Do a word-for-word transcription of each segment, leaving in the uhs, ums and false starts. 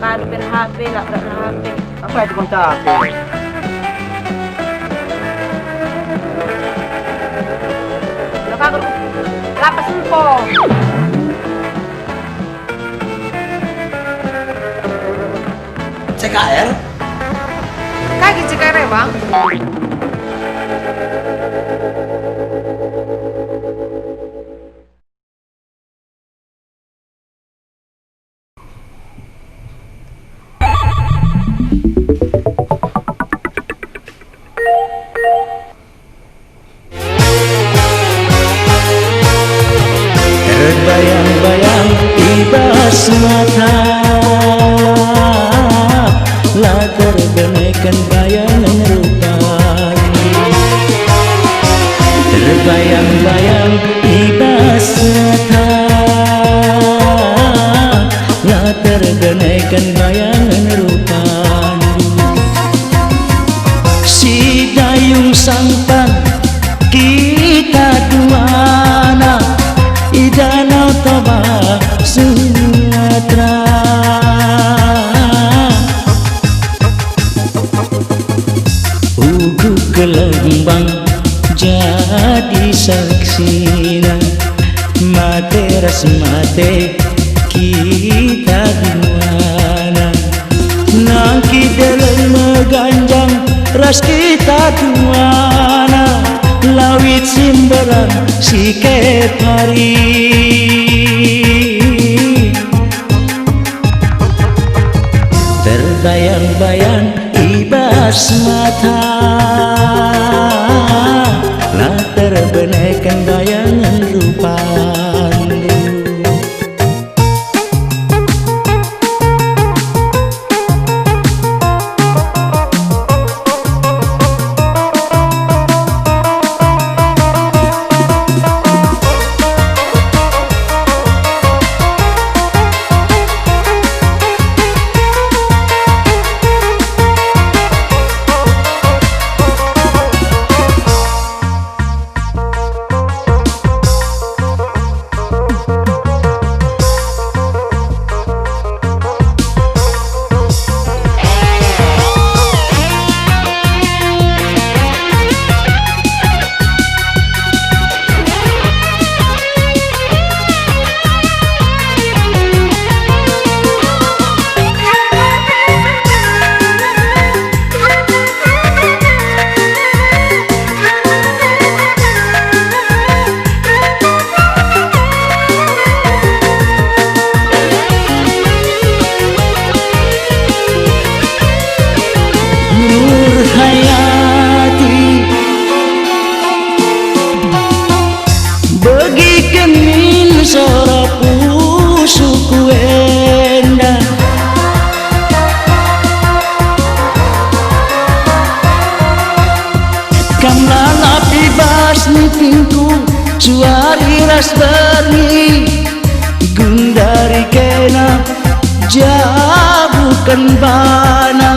Baru berhapei, la berhapei. Apa itu kontak? Lah, kagak lapas engko. C K R? Kagi C K R, Bang? Terbayang-bayang i bas mata, la terbeneken bayangen rupa. Terbayang-bayang i bas mata, la terbeneken bayangen rupandu. Si dayung sampan kita duana i Danau Toba, Sumatera. Uga kelembang jadi saksina, mate ras mate kita duana. Nangkih deleng meganjang ras kita duana, lawit Simberan si Kepari. Terbayang-bayang i bas mata, la terbeneken bayangen rupandu. Nurhayati, begiken min sora pusuhku enda. Kam lalap i bas nipingku, suari ras berngi, gundari kena jabuken bana,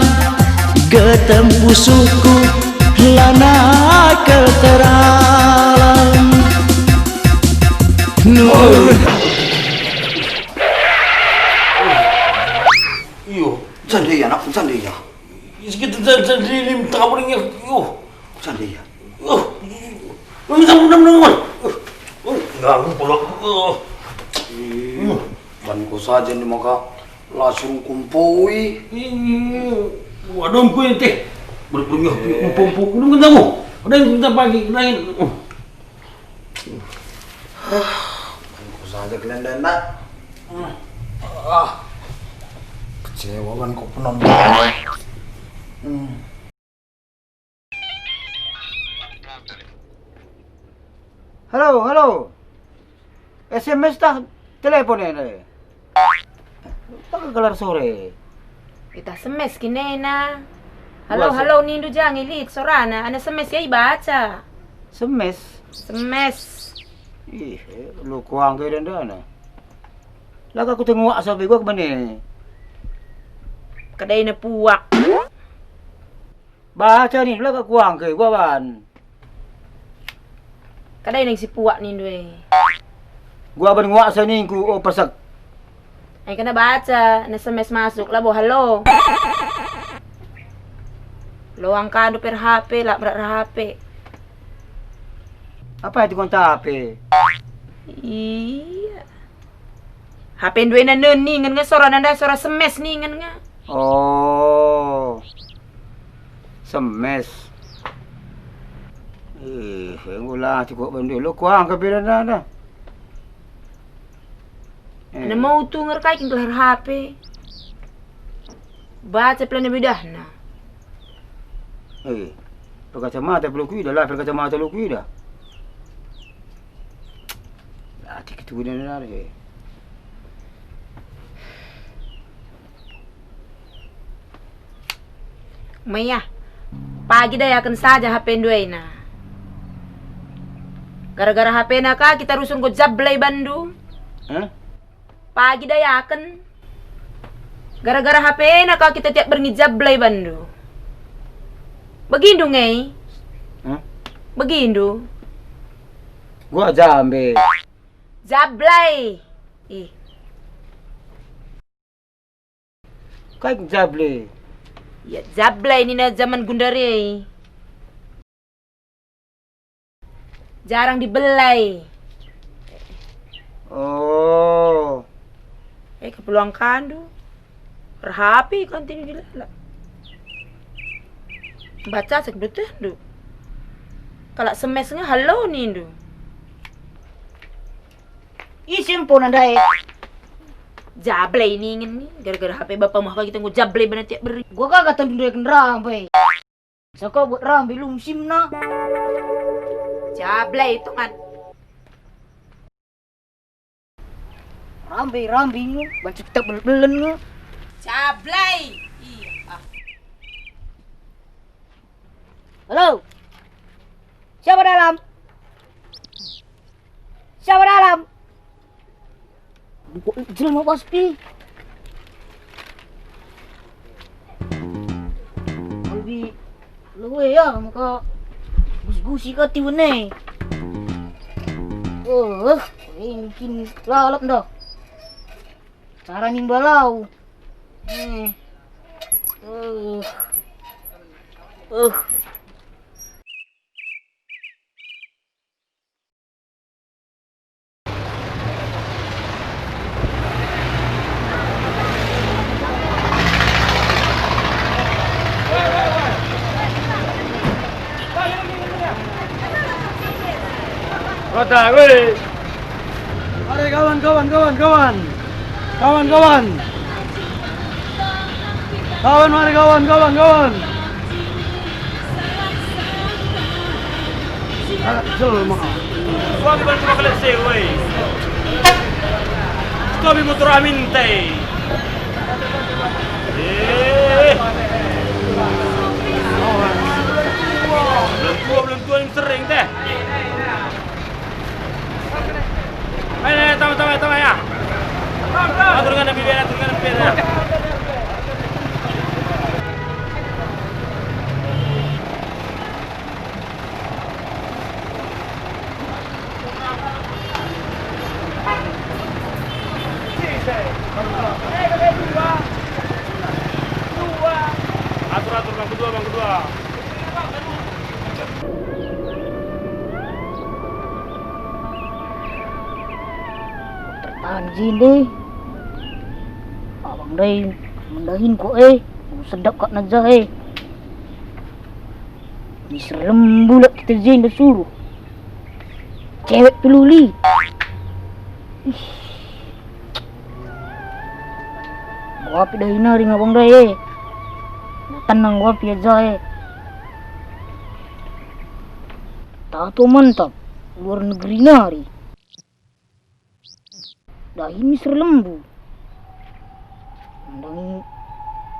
getem pusuhku lanai kel teralang. Nur. Iyo, jande ya, nak, jande ya. Sekitar jande lim tengah beringnya. Iyo. Sandi ya. Uh, minta ampun, ampun, ampun. Uh, uh, ganggu pula. Uh. Ih, banku saja ni maka langsung kumpoi. Ih, waduh, ku ente. Berpunyuh, eh. Kumpoi, kumpoi. Udah minta ampun. Udah minta pagi, lain. Uh. Banku saja kalian dah, nak. Ah. Kecewa banku penonton. Hmm. Halo, halo. S M S tah telepon enda. Tah gelar sore. Itah semes kinena. Halo, halo, nindu jangi lit sorana, ana semes ya ibaca. Semes? Semes. Ih, lu kuang ke dandana. Laka ku tenguak sampe gua kemene. Kedaina puak. Baca ni, la ka kuangke, gua ban. Kadai nang si puak nindu e. Gua ban nguaksa ningku, o pesek. Ai kena baca, ne S M S masuk, labo halo. Lo angkandu pe R H P, la berat R H P. Apa itu kontak H P? Iya. H P ndu ena ningen nge sora nanda sora S M S ningen nge. Oh. S M S. Eh, enggo la cukup bandu lo kuangka pe nanda. Eh. Ana mau tu ngerkai kin gelar H P. Baca pelana bedahna. Eh, perkacamata perlu kuidah lah, perkacamata perlu kuidah. Adi ketubuhna nari. Meyah, pagi dayaken saja H P ndu ena. Gara-gara H P na ka kita rusur enggo jablai bandu. Hah? Pagi dayaken. Gara-gara H P na ka kita tiap berngi jablai bandu. Begindu nge? Hah? Begindu. Gua jambe. Jablai. Ih. Kai jable? Ya, jablai nina zaman gundari. Jarang dibelai. Oh. Eh, keperluan kandu. R H P kan tinu dilala. Baca sek betehndu. Kalak S M S nge halo nindu. Ise mpo nandai? Jablai ningen ni, gara-gara H P bapa muah kita enggo jablai bana tiap beri. Gua kagak tentu ndu kendaraan pe. Saka buat rambi lu musimna. Jablai tongan. Rambi, rambi nge, banci kita belen-belen nge. Jablai. Iya. Ah. Halo. Siapa dalam? Siapa dalam? Kok jelma pasti? Lebih luwe ya, maka gus-gusi ka tiwen e. Oh, ini kin lalap dah. Cara nimba lau. Eh. Uh. Uh. Kota, weh. Mari kawan, kawan, kawan, kawan. Kawan, kawan. Kawan, mari kawan, kawan, kawan. Anak jelma. Suami baru cuma kelek sewa, eh. Suami motor amin, teh. Eh. Belum tua, belum tua ini sering, teh. Ayo, ayo, tama, tama, tama, ya. Atur dengan Nabi, atur dengan Nabi, ya. Atur, atur, bang kedua, bang kedua. Tertahan jine. Abang ndai mendahin kok, eh. Sedap kak naja, eh. Miser lembu lak kita jenda suruh. Cewek peluli. Ih. Guapi dahi nari ngabang dahi e. Tenang guapi aja e. Tato mantap, luar negeri nari. Dahin miser lembu. Nandangi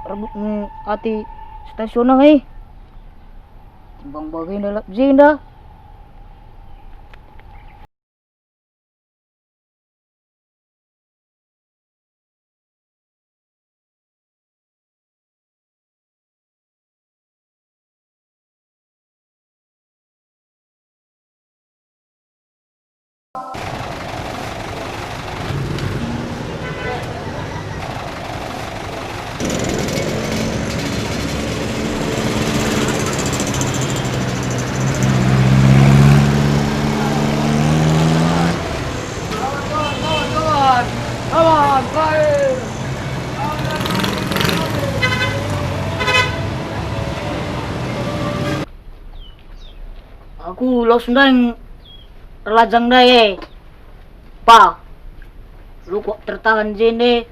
rebut nge ate stasiun e. Timbang bagenda lap jenda. Aku lawes ndaing erlajang ndai e. Pa, lako tertahan jende,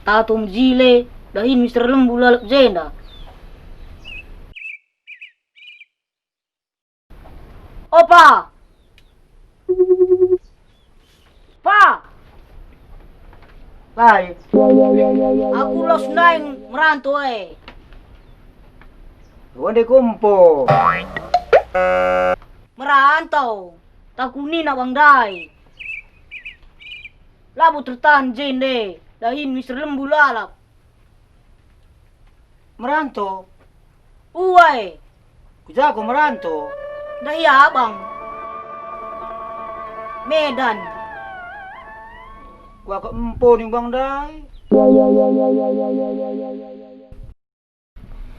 tatum jile, dahin Mister Lembu lalap jenda. Opa! Pa! Lai. Aku lawes ndaing meranto e. Wende kumpo. Meranto. Takunina bang ndai. Labo tertahan jende. Dahin Mister Lembu lalap. Meranto? Uai. Ku ja ko meranto? Ndai abang. Medan. Kuakap empo ning bang ndai.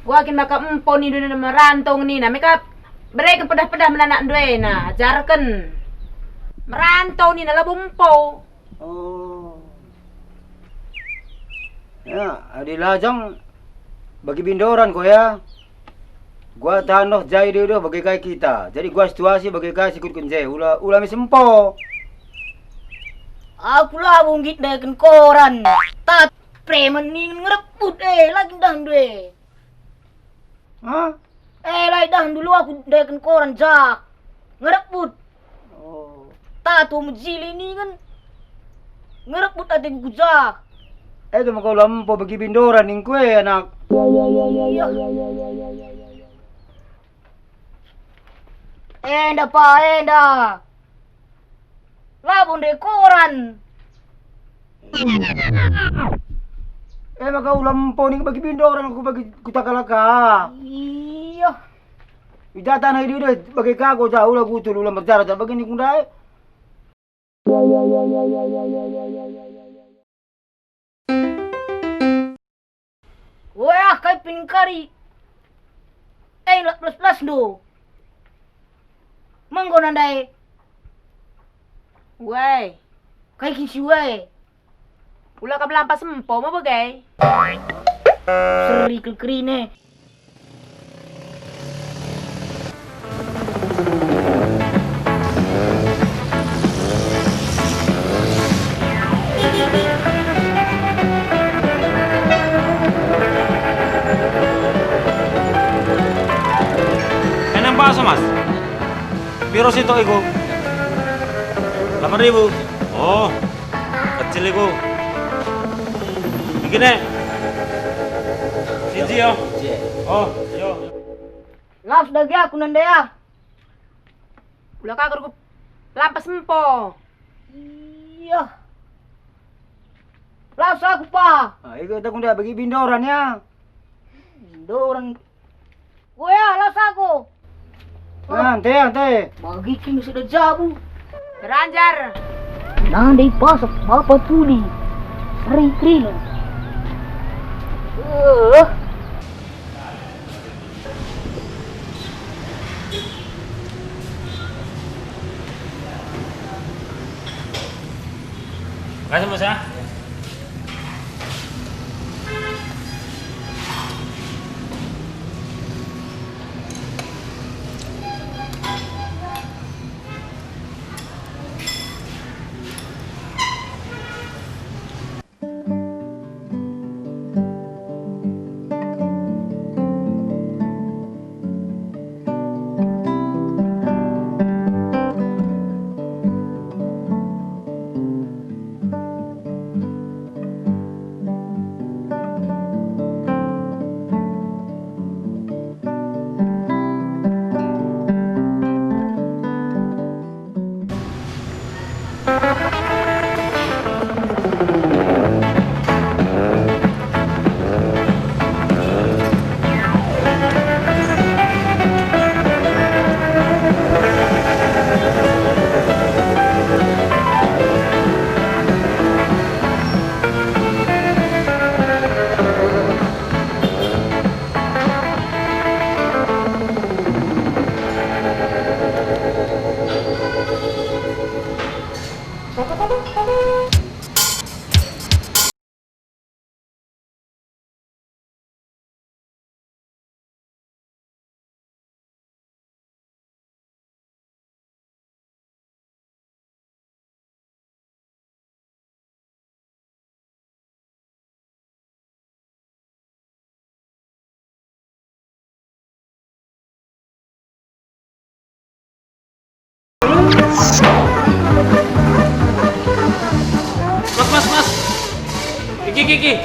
Kuakin maka empo nindu nina meranto ngenina, mekap bereken pedah-pedah man anakndu ena, ajarken. Meranto nina labo empo. Oh. Ya, adi lajang bagi bindoran ko ya. Gua tanoh jai deh bagi kai kita. Jadi gua situasi bagi kai sikut kenje. Ula, ula mis empo. Aku labo nggit ndeken koran. Tat preman ningen ngerebut, eh, lagi dah ndue. Hah? Eh, lai dah dulu aku ndeken koran jak. Ngerebut. Oh. Tatu mejili ningen. Ngerebut ate ku jak. Eh, kema kau lampo bagi bindoran ningku e, anak. Iya. Enda pa, enda. Labo nde koran. E maka ula empo ning bagi bindoran ku bagi kuta kalaka. Iya. Ija tanah idi deh bagi kago ja ula gutul ula merjara ja bagi ni kundai. Wah, kai pin kari. Eh, la belas-belas do. Menggo nandai. Weh. Kai kin si weh. Ula kam lampas empo me bage. Seri kelkerine. Enam bakso, Mas. Piro sitok iku? Delapan ribu. Oh, kecil iku. Begini. Siji, yo. Oh, yo. Las dage aku nende ya. Ula ka aku lampas empo. Iya. Las aku, Pa. Ah, ikut aku ndak bagi bindoran ya. Bindoran. Wea, las aku. Ah, ante, ante. Bagi kin sudah jabu. Beranjar. Nandai pasak bapa tuli. Seri kerina. Eh. Makasih, Bos, ya. Iki.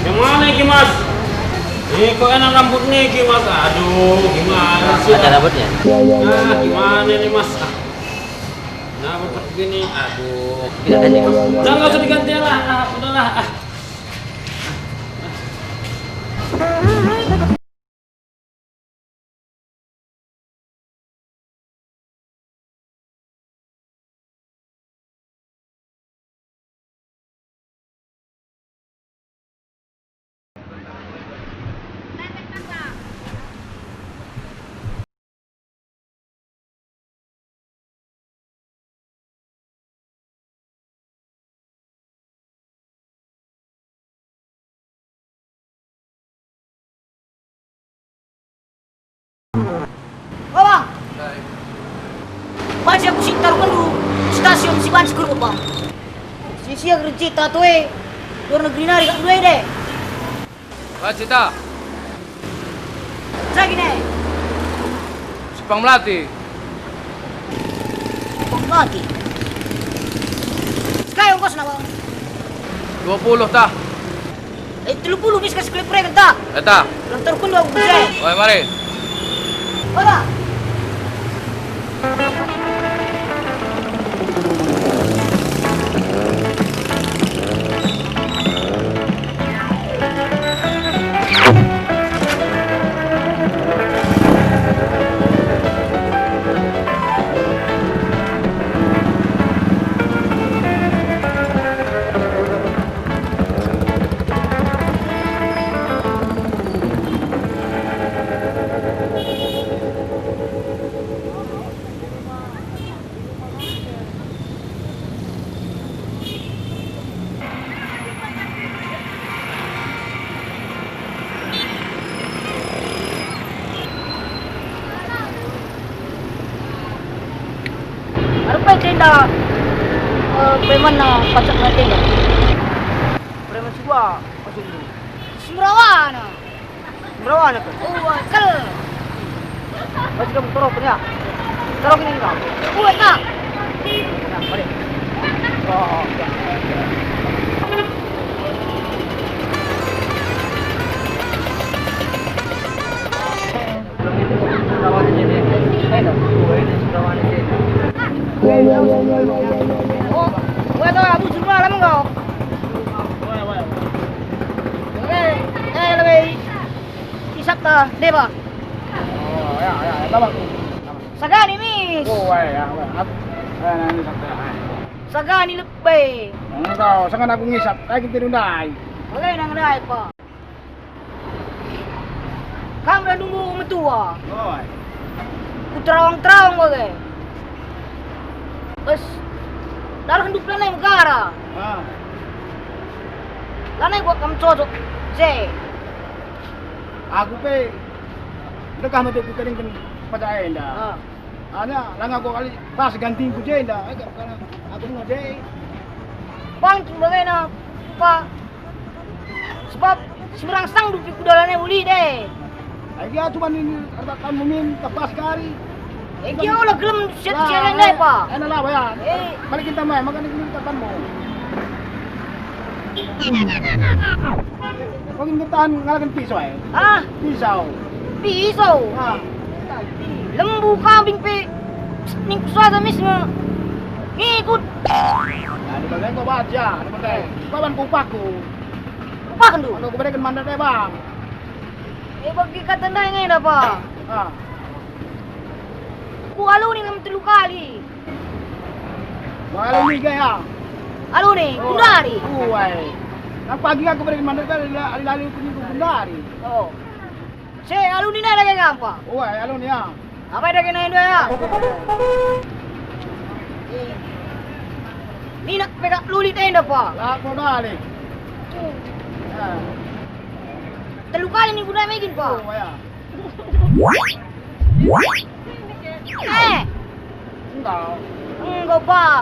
Yang mana iki, Mas? Eh, kok enak rambutnya iki, Mas? Aduh, gimana sih? Ada rambutnya? Ah, gimana nih, Mas? Ah. Kenapa seperti ini? Aduh. Tidak ada. Udah, nggak usah diganti lah. Ah, udahlah. Ah. Oh, Bang. Banci aku si taruhkenndu stasiun si banci ku reh, Bang. Sia-sia kerja ta tue luar negeri nari kak due deh. Banci ta. Saya gini. Simpang Melati. Simpang Melati. Sekai ongkosna, Bang? Dua puluh ta. Eh, telu puluh mis kas klip regen ta. Eh, ta. Lang terkun dua puluh. Oi, mari. Ora. Arupai tenda, eh, preman na pacak na tenda. Preman si dua, maksudmu? Semerawana. Semerawana ke? Uwa, kel. Masih kamu terus ya? Terus ini enggak? Uwa, tak. Nah, mari. Oh, oh, ya. Eh, eh, lebih isap ta, deba. Oh, ya, ya, ya, tambah. Sagani, mis. Oh, ya, ya, ya. Aku, eh, ini sampai, eh. Sagani lebe. Engkau, sangat aku ngisap, lagi tiru ndai. Oke, nang ndai, Pak. Kam dah nunggu metua. Oi. Ku terawang-terawang bage. Bas, darah hidup lanai megara. Ah. Lanai buat kam cocok, je. Aku pe, dekah mate ku keringken pada enda. Ah. Hanya, lang aku kali pas gantingku je enda. Eh, karena aku nge je. Bangkin bagena, Pak. Sebab semerangsang dupi ku dalanna uli deh. Ai gia cuman ini ertakan mumin tepas kari. Eh, gia ola gelem siat-siat deh, Pak. Enak lah, ya. Eh. Balik kita mai, makan ini tapanmu. Kau ingin tahan ngalahin pisau, eh? Ah? Pisau. Pisau? Ah. Lembu kambing pe. Ningku saja mis nge. Ngikut. Nah, di bagian kau baca, di bagian. Kau ban kupaku. Kupaken tu? Aku kuberikan mandat, eh, Bang. Eh, bagi kata ndai nge apa? Ah. Ku aluni nem telu kali. Ku aluni ga ya? Aluni, oh, gundari. Uai. Nang pagi aku beri mandat kali, ali-ali ku minggu gundari. Oh. Se, aluni nai lagi ngampa? Uai, aluni ya. Apa ada kena endo ya? Eh. Minak pe kak lulit enda, Pak. Lah, kau balik. Ah. Telu kali ni guna megin, Pak. Oh, ya. Eh. Enggak. Enggak, Pak.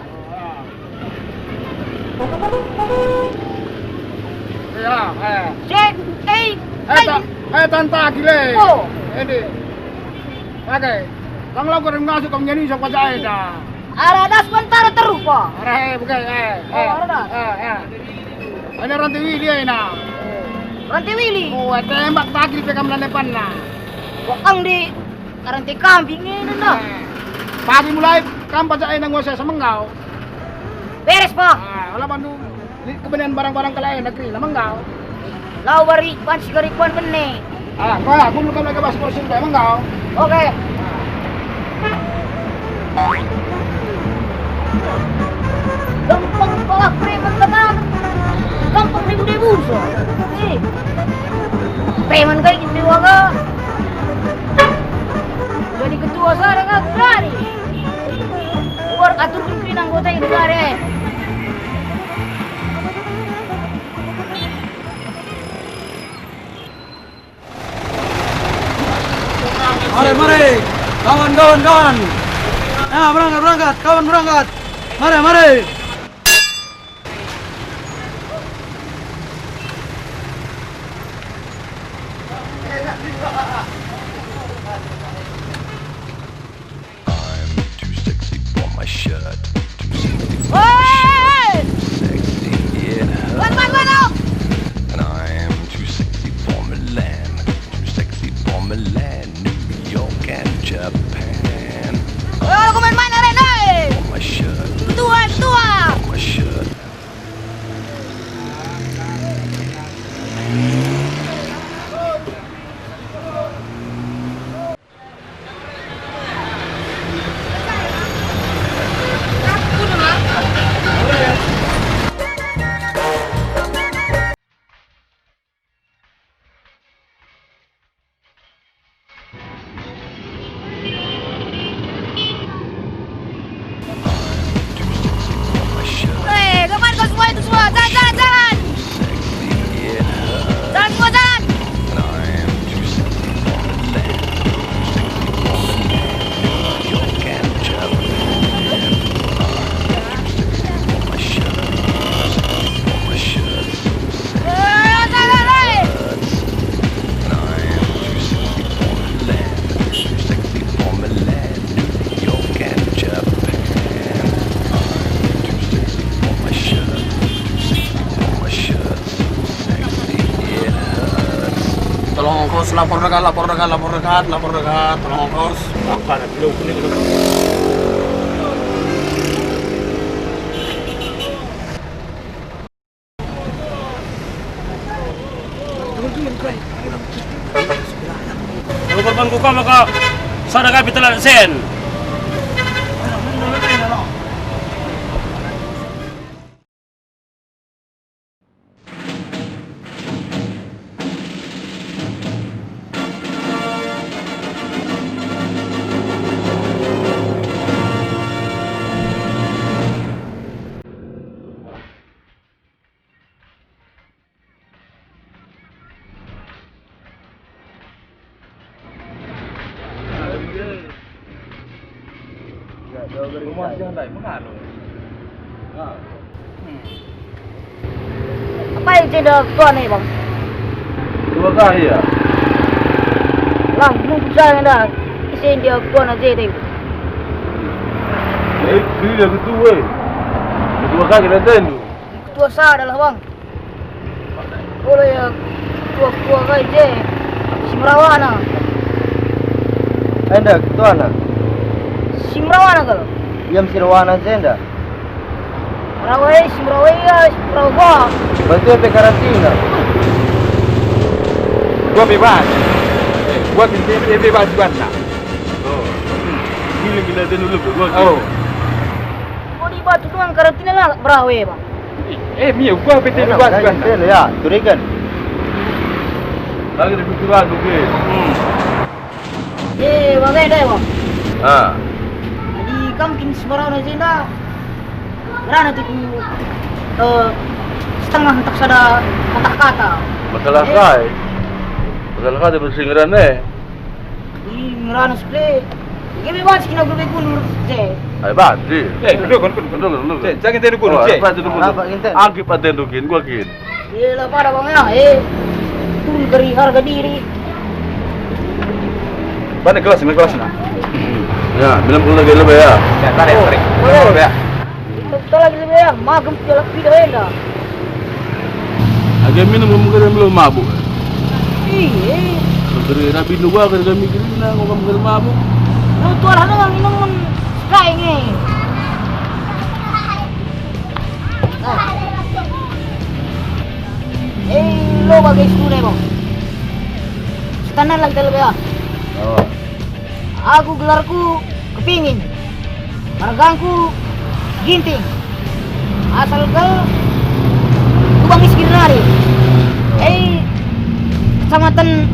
Ya, eh. Cek, eh, eh, eh. Ta-, eh, tanta gile. Oh. Ini. Oke. Kang lo kurang masuk kang jadi sok paja enda. Arah das bentara Rupa. Arah, eh, bukan, eh, eh. Oh, arah dah. Eh, eh. Ada Rante Willy, eh, nah. Rante Willy. Oh, eh, tembak tadi pe kam lan depanna. Wakang di Rante kambing ini, nah. Eh. Pagi mulai kam pajak, eh, nang nguasai semenggau. Beres, Pak. Ah, ola bandu. Lit kebenen barang-barang kalak e negeri, lama enggau. Lau bari banci gari kuan bene. Ah, pa, gundul kam lagi bas kursi udah, emang enggau. Oke. Gampang pala preman teman. Gampang debu-debu so. Eh. Preman kai gitu waga. Jadi ketua sada kan berani. Luar atur pimpin anggota itu ada. Mari, mari. Kawan, kawan, kawan. Ya, berangkat, berangkat. Kawan berangkat. Mari, mari. I'm too sexy for my shirt. Too sexy for my shirt. Too sexy, it hurts. Wan, wan, wan, oh. And I am too sexy for Milan. Too sexy for Milan, New York and Japan. Oh, aku main-main, Ren, oi. For my shirt. Ketua, ketua. For my shirt. Eh, kemana kau semua itu semua? Jalan, jalan, jalan! Jalan semua, jalan! Tolong ongkos, lapor dekat, lapor dekat, lapor dekat, lapor dekat, tolong ongkos. Apa nak kilo kuning tu? Kalau korban kuka maka sada kali telat sen. Apai jenda ketua ni, Bang? Dua kali ya? Lah, nunggu saya dah. Isi dia ketua na jadi. Eh, dia ketua. Dua kali dah tentu. Ketua sada lah, Bang. Olo ya, ketua-ketua kai je. Si merawana. Enda ketuana. Si merawana kal. Ia si merawana je enda. Merawa e, si merawa ia, si merawa gua. Bantu pe karantina. Gua bebas. Eh, gua kinti bebas banna. Oh. Gila-gila dia dulu gua. Oh. Kau di batu doang karantina lah, berawe, Bang. Eh, mia gua bete lu bas kan. Telo ya, turikan. Lagi di pikiran tu ke. Hmm. Eh, Bang, eh, dai, Bang. Ah. Jadi kam kin sembarang aja dah. Ngerana tu ku, eh, setengah entah sada kata-kata. Masalah kai? Masalah kai bersinggeran eh? Ih, ngerana seple. Gebe banci kina gebe kunur, je. Ai banci. Eh, dulu kun, kun, kun. Dulu, dulu. Je, jangan tadi kunur, je. Apa itu kunur? Apa inten? Agip aten tu kin, gua kin. Ye lah pada Bang ya, eh. Turun keri harga diri. Mana gelas, mana gelas nah? Ya, bilang pula gelo ya. Ya, tarik, tarik. Boleh. Ya. Lagi lebe ya, magem piala pido enda. Age minum kamu kira belum mabuk. Iya. Kira rabi dua kira kami kira nang kamu kira mabuk. Lu tuan ada nggak minum men sekai nge. Ah. Eh, lo bagai sudah bang. Standar lagi lebe ya. Oh. Aku gelarku Kepingin, margangku Ginting, asal kal Kubang Miskin nari. Eh, Kecamatan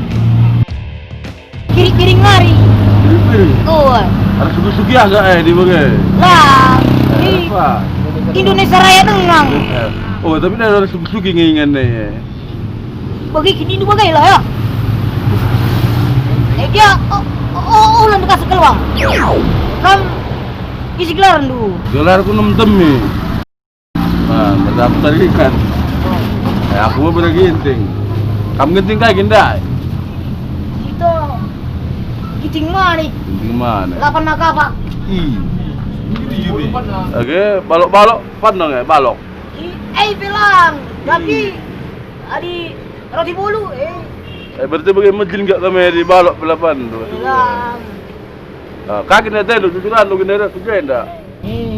Kiri-Kiring nari. Kiri-Kiring? Oh. Ada suki-suki agak eh di bagai. Lah, di Indonesia Raya dengang. Eh, oh, tapi ada suki-suki ngingan nih. Bagi kini ndu bage lah ya. Eh, dia, oh, oh, oh, oh, landu kasih keluar. Kam isi gelarndu. Gelarku Nem Temi. Nah, merdaftar ikan. Ya, aku mau berginting. Kam genting kai gendai? Kita giting manik. Genting mana? Lapan maka apa? Ih. Oke, balok-balok, pandang ya, balok. I, eh, bilang, tapi adi roti bolu, eh. Eh, berarti bagi mejin gak kami di balok belapan tu. Bilang. Ah, kaki ni tendo, jujuran tu gini, tu jenda. Eh,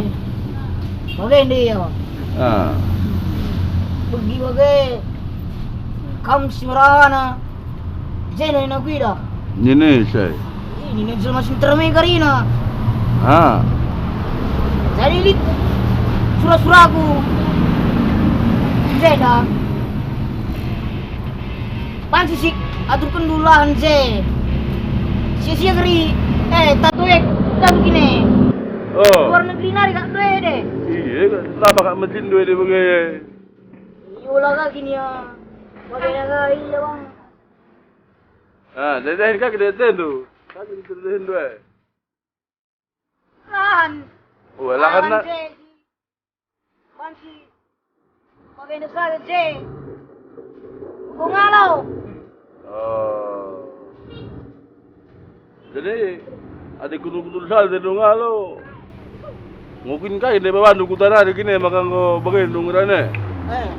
bagi dia. Ah. Bagi bagi. Kam si merana. Jeno ina kuidah. Nini sai. Ini jelma si terme karina. Ah. Jadi lit sura-suraku. Jeda. Panci sik aturken dulahan je. Sia-sia keri. Eh, tatu ek, tatu kine. Oh. Luar negeri nari kak doe deh. Iya, lama kak mejin doe deh bage. Iya lah kak gini ya. Bagaimana kak iya bang. Ah, jadi ka kita tentu. Ka kita tentu eh. Lahan. Wah, lahan na. Banci. Bagi desa je. Ku ngalo. Oh. Jadi, adi kunu-kunu sal tentu ngalo. Mungkin kai deba bandu kutana di kine maka enggo bage nunggu rane. Eh.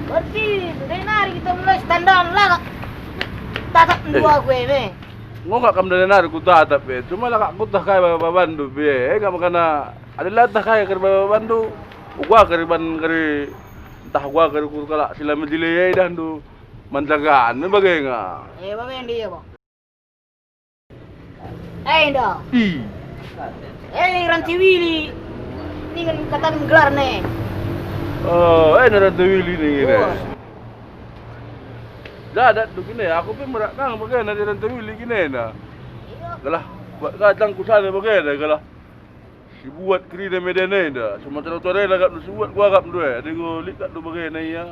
Berarti dari nari kita mulai standar lah. Tatap eh. Dua gue me. Ngo kak kam dari nari kutatap e, cuma lah kak kutah kai babandu be, e kak makana ada latah kai keri babandu, uga keri ban keri, ntah uga keri ku kalak si la mejile e idahndu, manjagan me bage nga. Eh, bage ndi ya, Bang? Eh, nda. I. Eh, Ranti Wili. Ningen kataken gelarna. Oh, eh, Ranti Wili ningen. Wah. Dadat tu kine, aku pe merak nang bagena di Ranti Wili kine na. Iya. Gelah, buat kacang kusana bagena gelah. Sibuat kerina medena enda, sementara utarena gapndu sibuat kuagapndu e, adi enggo lit gapndu bagena ia.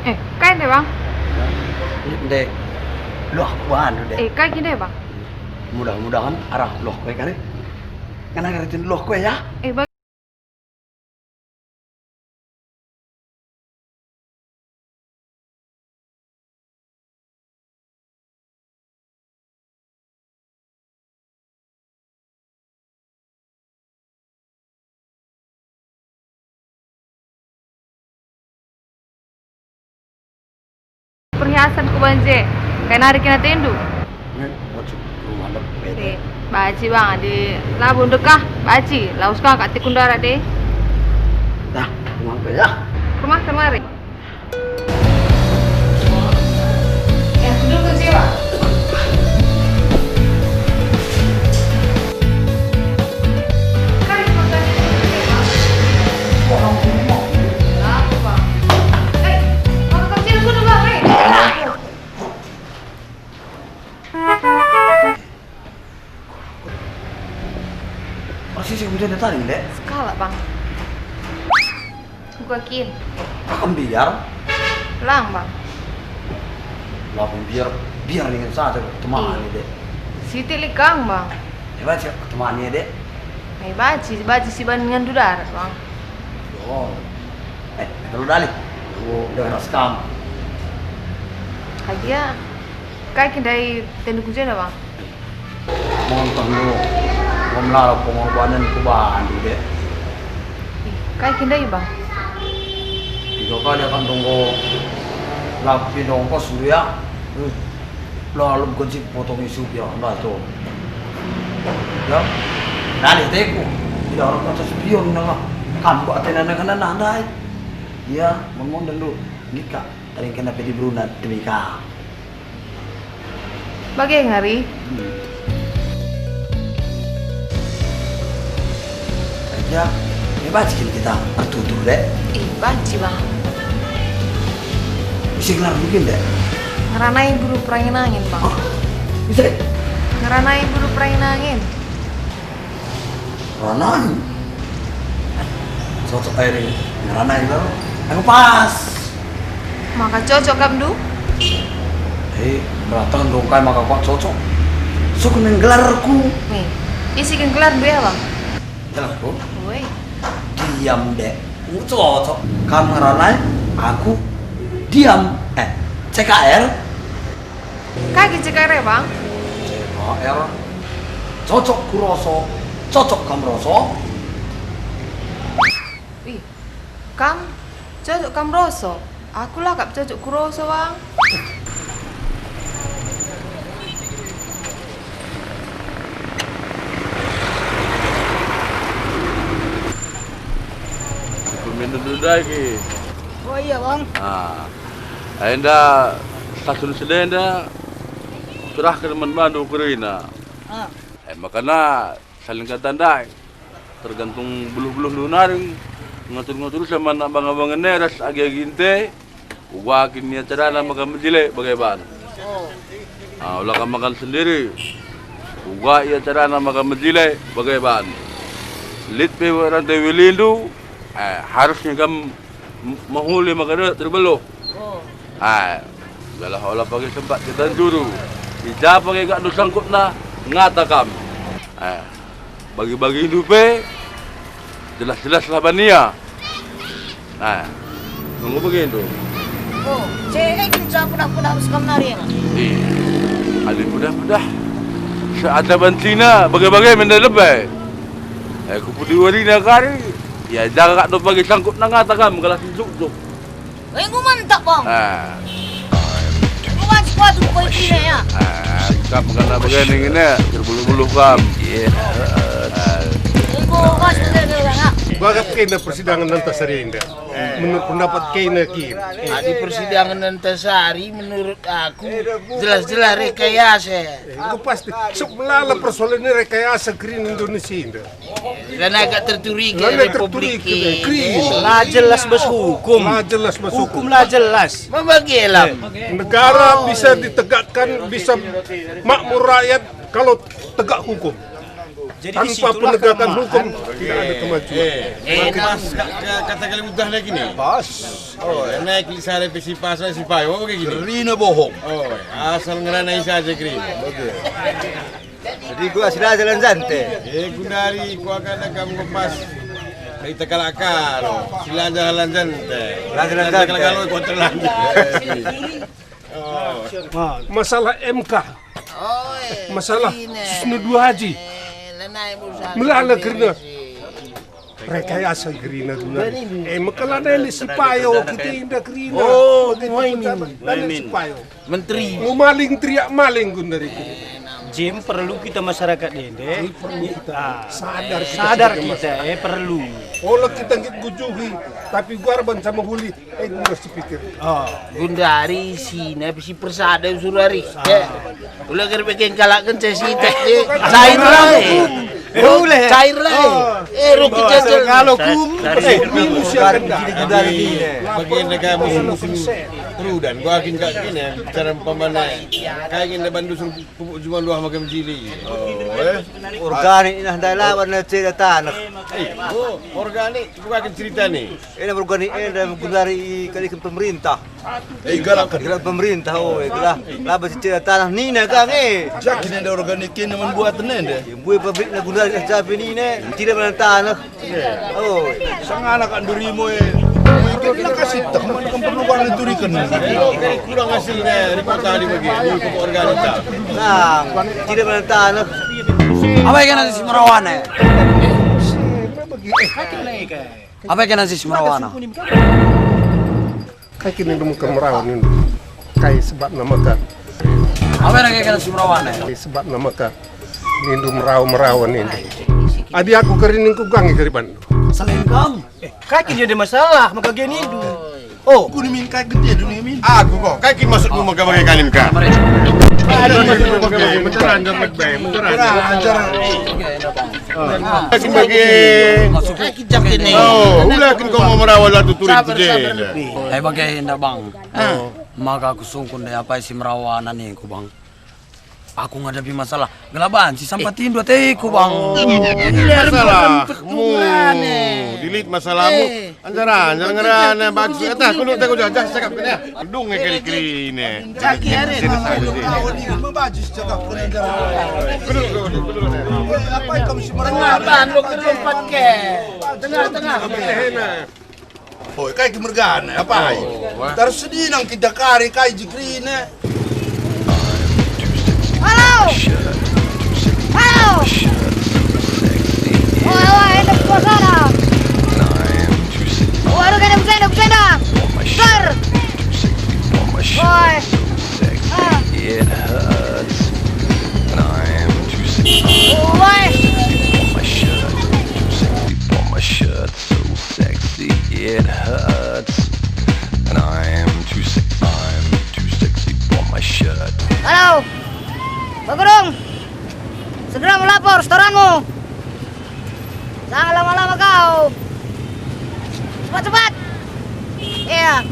Eh, kai nde, Bang? Nde, loh, anu nde. Eh, kai kin nde, Bang? Mudah-mudahan arah loh kue kari. Ngana ngerti loh kue ya? Eh, Bang. Perhiasan ku banje, kai nari kena tendu. Nge, bocok rumah lebih. Eh, baci bang, di labu ndekah, baci, laus kang kak tikundara deh. Dah, Mangga ya. Rumah kemari. Ya, duduk kunci, Pak. Kan makan dulu, Pak. Kenapa, Pak? Eh, makan kecil dulu, Pak, eh. Persis yang hujan tadi, Dek. Sekalak, Bang. Gua kin. Akam biar? Lang, Bang. Lah, biar, biar ningen saja temani, Dek. Siti likang, Bang. Ya, baca temani, Dek. Mai baci, baci si bandingan du darat, Bang. Oh. Eh, kalau dalih. Oh, udah ras kam. Agia, kai kin ndai tendu kujena, Bang? Montah enggo, enggo melala pengorbanen ku bandu, Dek. Ih, kai kin ndai, Bang? Tiga kali akan tunggu lapi dongkos dulu ya. Hmm. Lalu bukan si potong isu ya, enggak tuh. Ya, nah, lihat aku. Tidak orang kata spion nengah. Kamu atena nengah nengah ndai. Ya, mon-mon dulu. Nika, tadi kena pedi beruna demi kau. Bage ngari. Hmm. Aja, me banci kin kita ertutur, Dek? Ih, banci, Bang. Ise gelarmu kin, Dek? Ngeranai Guru Perangin-angin, Bang. Hah? Ise? Ngeranai Guru Perangin-angin. Ranai. Cocok ae ring ngeranai lo. Aku pas. Maka cocok kam du? Eh, beratan dong kai maka kok cocok. Suk neng gelarku. Nih, isi kin gelar du ya, Bang? Gelarku? Woi. Diam, Dek. Cocok. Kam ngeranai, aku diam. Eh, C K R. Kai kin C K R e, Bang? C K R. Cocok kuroso, cocok kam roso. Ih, kam cocok kam roso. Aku la kap cocok kuroso, Bang. Pemilu dulu dai ki. Oh iya, Bang. Ah. Enda stasiun Senen enda serahken man bandu kerina. Ah. Eh, makana saling kata ndai. Tergantung beluh-beluh lu nari ngatur-ngatur sama anak abang-abangen e ras agi-agi ente. Uga kin ia carana maka mejile bage ban. Ah, ula kam makan sendiri. Uga ia carana maka mejile bage ban. Lit pe rante wilindu, eh, harusnya kam M-, mehuli maka de-, terbeluh. Oh. Ah, gelah ola pagi sempat kita juru. I ja pagi kak nu sangkutna ngata kam. Ah, bagi-bagi indu pe jelas-jelas lah bania. Ah, nunggu begitu. Oh, cek kin ca pedah-pedah sekam nari, Mas? Ih, ali pedah-pedah. Seada bantina, bage-bage menda lebe. Eh, kupudi warina kari. Ya, jaga kak do pagi sangkutna ngata kam gelah si juk-juk. Enggo mantap, Bang. Ah. Enggo banci kuatur poin kerina, ya. Ah, kam kena begini ngene, terbulu-bulu kam. Iya. Ah. Enggo banci begini, ya. Bagap kena persidangan Antasari enda. Menurut pendapat kena ki. Adi persidangan Antasari menurut aku jelas-jelas rekayasa. Enggo pasti. Suk melala persoalan ini rekayasa kerina Indonesia enda. Lan agak terturi ke Lan agak Republik terturi ke ini. Krim. La jelas bas hukum. La jelas bas hukum. Hukum la jelas. Membagi elam. Negara bisa ditegakkan, bisa makmur rakyat kalau tegak hukum. Jadi tanpa disitulah penegakan kelemahan. Hukum, tidak ada kemajuan. Eh, eh, pas ka-, ka-, kata kali mudah lagi nih. Pas. Oh, naik li sare pe si pas, si payo, kayak gini. Kerina bohong. Oh, asal ngeranai saja kerina. Oke. Jadi gua si Raja Lanjante. Eh, gundari, gua kata kamu lepas. Kita kalak karo. Si Raja Lanjante. Raja Lanjante. Kalak karo kontra lagi. Oh. Masalah M K. Oh, eh, Masalah ini. Sisnu Dua Haji. Eh, lenai bursa. Melala kerina. Rekayasa kerina guna. Eh, mekelana ini si payo kita indah kerina. Oh, Muhaimin. Muhaimin. Si payo. Menteri. Mau maling teriak maling guna dari kerina. Jim, perlu kita masyarakat ende. Perlu kita. Ah, sadar kita sadar sebagai kita, masyarakat. Eh, perlu. Ola kita nggit gujuhi, tapi guarban sama huli, eh, guna sepikir. Oh. Gundari sina bisi persada usurari. Ah. Eh, ula gerbeken kalak kenca sitek, eh, cair lah, eh. Eh, ula. Cair lah, eh. Oh. Eh, rugi. Oh, jajar. Kalau kum, eh, minus ya kan. Kita gundari ini. Bagian negara musim-musim perudan, gua akin kak gini, cara umpamana. Kayak gini bandu suruh pupuk juma luah magam jili. Oh, eh. Organik nah, ndai lawan na ceda tanah. Eh, oh, organik, bukan cerita nih. Ena organik enda gundari kaliken pemerintah. Eh, galak kan? Galak pemerintah, oh, eh, galak. Laba ceda tanah nina kang, eh. Jakin enda organik kena membuat enda. Mbue pabrik na gundari cabe nina, tidak mana tanah. Oh, sangana kak ndurimu, eh. Itu kena kasih tak, man kan perlu kan dituriken. Kurang hasilnya, ribut tadi bagi, ini pupuk organik. Nah, tidak mana tanah. Apa yang kena si merawana? Apa yang kena si merawana? Kai kin nindu maka merawa nindu? Kai sebabna maka? Apa yang kena si merawana? Kai sebabna maka nindu merawa-merawa nindu? Adi aku kari ningku gangi kari bandu. Selain kam. Eh, kai kin jadi masalah maka gia nindu? Oh, aku nimin kai gede dulu nimin. Aku kok, kai kin maksudmu maka bagi kanin ka? Aduh, mencerahan, mencerahan. Mencerahan. Kai kin bagi. Kai kin jakin nih. Oh, udah kin kau mau merawa latu turin. Sabar, sabar, lebih. Kai bagi enda bang. Ah. Maka aku sungkun deh apa si merawana ningku bang. Aku ngadapi masalah gelaban si sampah tindu ateku bang. Oh, ini masalah. Dilit masalahmu. Eh. Anjara, anjara ngerana baju. Eta kudu teko jajah cakap kena. Dung nge keri-keri ini. Jaki hari. Baju cakap kena anjara. Kudu, kudu, kudu. Apa kamu si merana? Tengah, tengah. Oi, kai kin mergana, apai? Oh, wah. Terus sedinang kita kari kai jikrina. Halo! Halo! Oi, oi, enak suasana. Waduh, kena busena, busena. Star. Oi. Ah. Oi. Halo, Bagurung, segera melapor setoranmu. Jangan lama-lama kau. Cepat-cepat. Iya.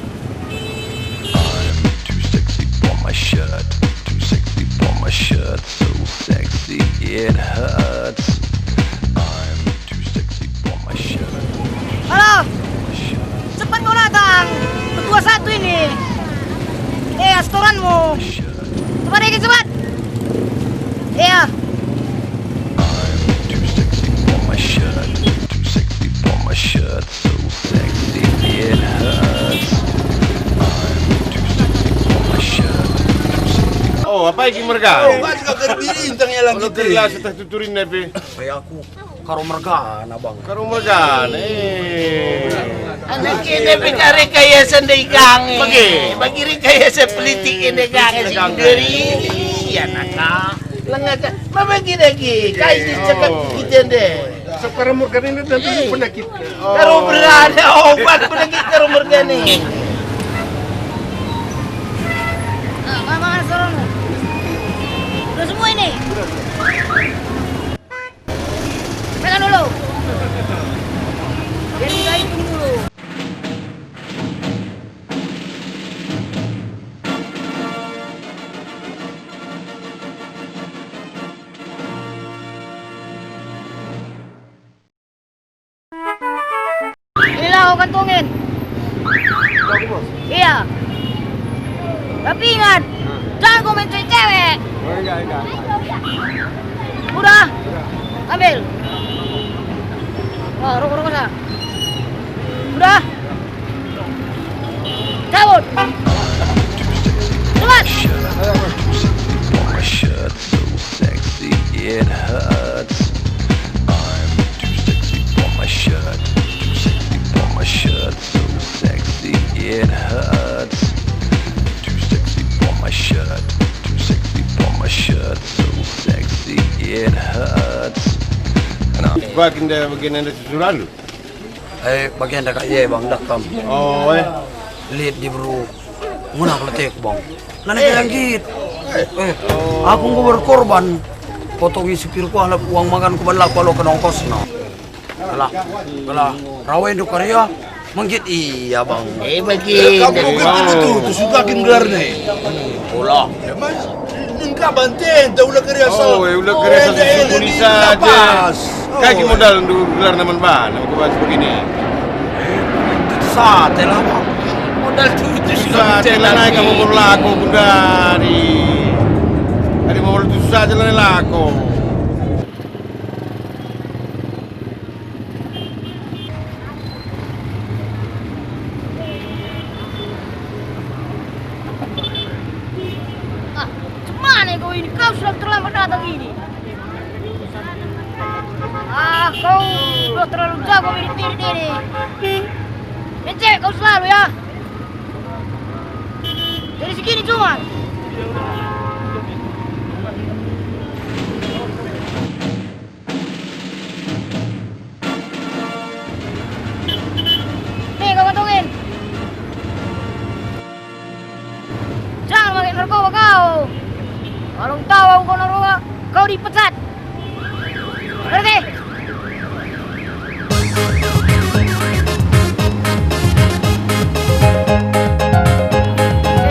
Halo, cepat kau datang. Ketua satu ini. Eh, setoranmu. Cepat, eh, cepat. Iya. Oh, apa iki merga? Oh, kan juga berbintang ya lang gitu. Kalau tuturin nepe. Kayak aku. Karo mergana, Bang. Karo mergana, eh. Anak ini beda rekayasa ndai gange. Bagi. Bagi rekayasa politik ini gange si Geri. Iya, naka. Lengah ka. Mama gini lagi. Kai si cakap kita ndai. Sekarang mergana ini tentu penyakit. Karo mergana, obat penyakit karo mergana. Nah, mama sekarang. Udah semua ini. Pegang dulu. Biar kita hitung dulu. Inilah kau kantongin. Iya. Tapi ingat, jangan kau main cewek-cewek. Oh, iya, iya. Udah? Udah. Ambil. Oh, rokok-rokok sah. Udah? Cabut. Cepat. It hurts. Nah. Gua kin da bagian enda susulan lu? Eh, bagian da kak ye, Bang, dah kam. Oh, eh. Lit diberu. Nguna keletek, Bang. Lana kayak git. Eh, aku enggo berkorban. Potongi supir ku alap uang makan ku ban la ku aloken ongkosna. Gelah, gelah. Rawa nduk karya, menggit ia, Bang. Eh, bagi. Kamu begitu tuh, tuh suka kin gelarna. Ola. Ya, Mas, engka banten, tak ula karya asal. Oh, eh, ula karya asal, eh, sukuni saja. Pas. Kai kin modal ndu gelar naman ban, aku bahas begini. Sate lah, Bang. Modal tujuh sate lah, naik kamu berlaku, Bunda. Hari mau tujuh saja lah, laku. Ah, cemana kau ini? Kau sudah terlambat datang ini. Ah, kau sudah terlalu jago mirip-mirip ini. Main cewek kau selalu ya. Jadi segini cuman. Nih, kau kantongin. Jangan pakai narkoba kau. Kalau tahu aku kau narkoba, kau dipecat. Ngerti?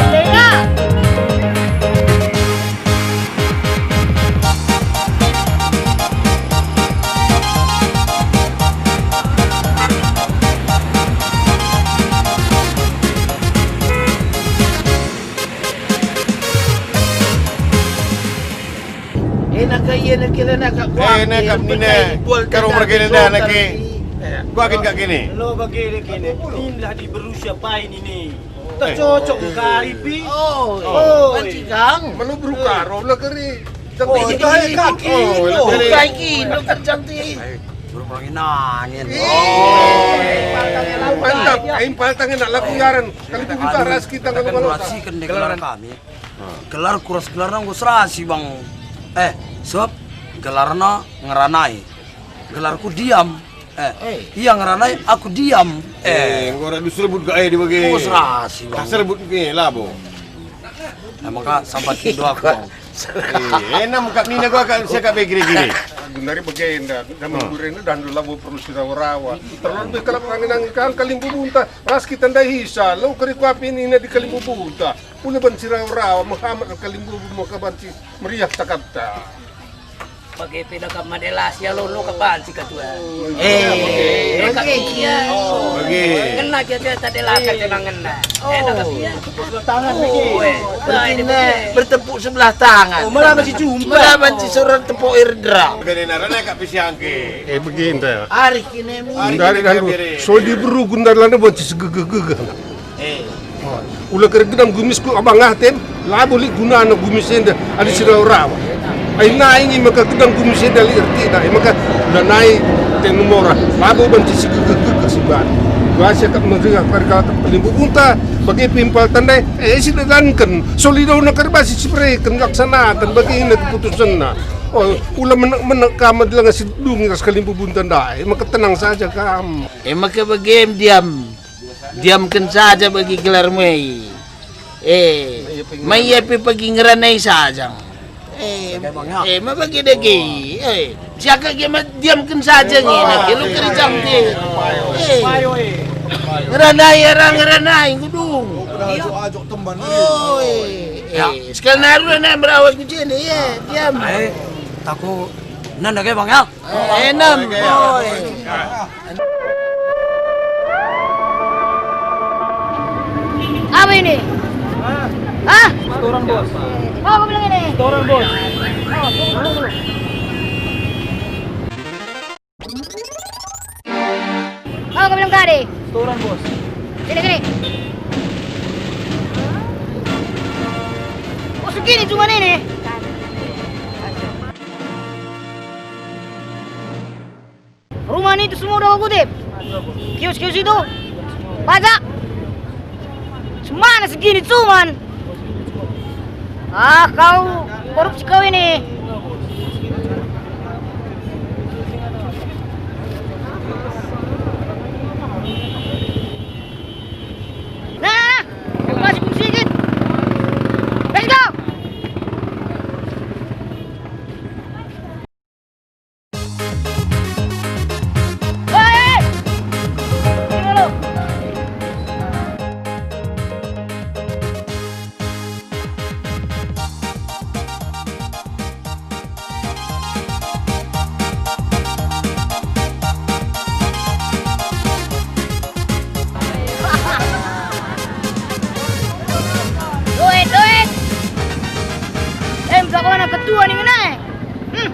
Sendiri. Enak ka ia nak kira nak kak kuah. Enak kak nina. Karo mergena dah nak ke. Kuah kin kak kini. Lo bagi kini. Ninlah di berusia pain ini. Tak cocok kari pi. Oh, oh, banci kang. Melu beruka ro lah keri. Oh, ini kaki. Oh, ini kaki. Lo kerjang ti. Baru perangin angin. Oh. Mantap. Impal tangan nak laku yaran. Kali pun tak ras kita kalau kalau. Gelar kami. Gelar kuras gelar nang serasi, Bang. Eh, sebab gelarna Ngeranai. Gelarku Diam. Eh, ia Ngeranai, aku Diam. Eh, enggo radu serbut gak eh di bage. Oh, serasi, Bang. Serbut ke labo. Emang kak sampai kindo aku, Bang. Eh, enam kak nina gua kak siap kak begini-gini. Gundari bage enda, zaman gurena dan labo perlu sirawa-rawa. Terlalu kalak angin-angin kan kalimbubu ntah. Ras kita ndai hisa, lo keri kuapi nina di kalimbubu ntah. Ula banci rawa-rawa, Muhammad kalimbubu maka banci meriah cakapta. Bage pe dekap madelas ya lo, lo ka banci ka tua. Eh, eh, ka iya. Bage. Ngena kita tak delaka tenang ngena. Eh, dekap iya. Tangan bagi. Bertepuk sebelah tangan. Oh, malah masih jumpa. Malah banci seorang tepuk irdra. Bage nara naik kak pisiangke. Eh, begini. Arih kinemu. Dari kan so diberu gundar lana banci segegeh-gegeh. Eh. Ula kari gedang gumisku abang atem, labo lit gunana gumis enda adi sirawa-rawa. Ai nai nge maka gedang gumis enda lit ertina, e maka ula nai tenu mora, labo banci sigegeh-gegeh si bana. Kuasa kap meriah kari kalak kap kalimbubu ntah, bage pe impal tandai, eh, sidalanken, solidona kari basi sibereken, laksanaken, bagena keputusenna. Oh, ula menek-menek kam adi langa sidungi ras kalimbubu ntah ndai, maka tenang saja kam. E maka bagem Diam. Diamken saja bagi gelarmu e. Eh, ma ia pe pagi Ngeranai saja. Eh, eh, ma bagi dage. Eh, siaka gia ma diamken saja nge, nake lo kerjang te. Eh, Ngeranai, arah Ngeranai, kudung. Ajok-ajok temban. Oh, eh, eh, sekali naru na merawas ku sini, ya, diam. Eh, aku nanda ke, Bang, ya? Enem. Apa ini? Hah? Setoran, Bos. Mau aku bilang ini? Setoran, Bos. Mau aku bilang tadi? Setoran, Bos. Sini, sini. Oh, segini cuma ini. Rumah nitu semua udah kutip. Kios-kios itu. Pajak. Semana segini cuman. Ah, kau korupsi kau ini. Oh, anak ketua nih, ngena, eh. Hmm.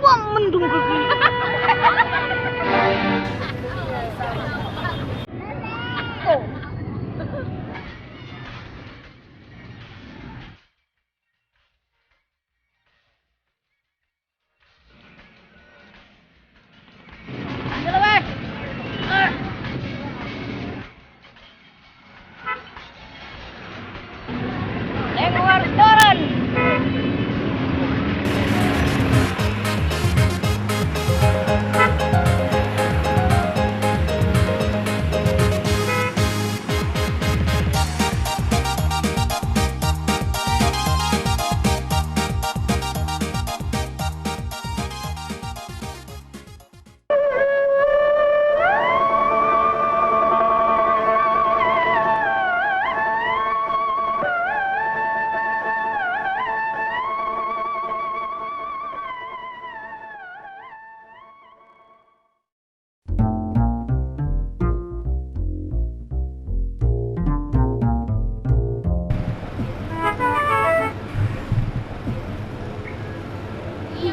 Wah, mendung kaki. Oh.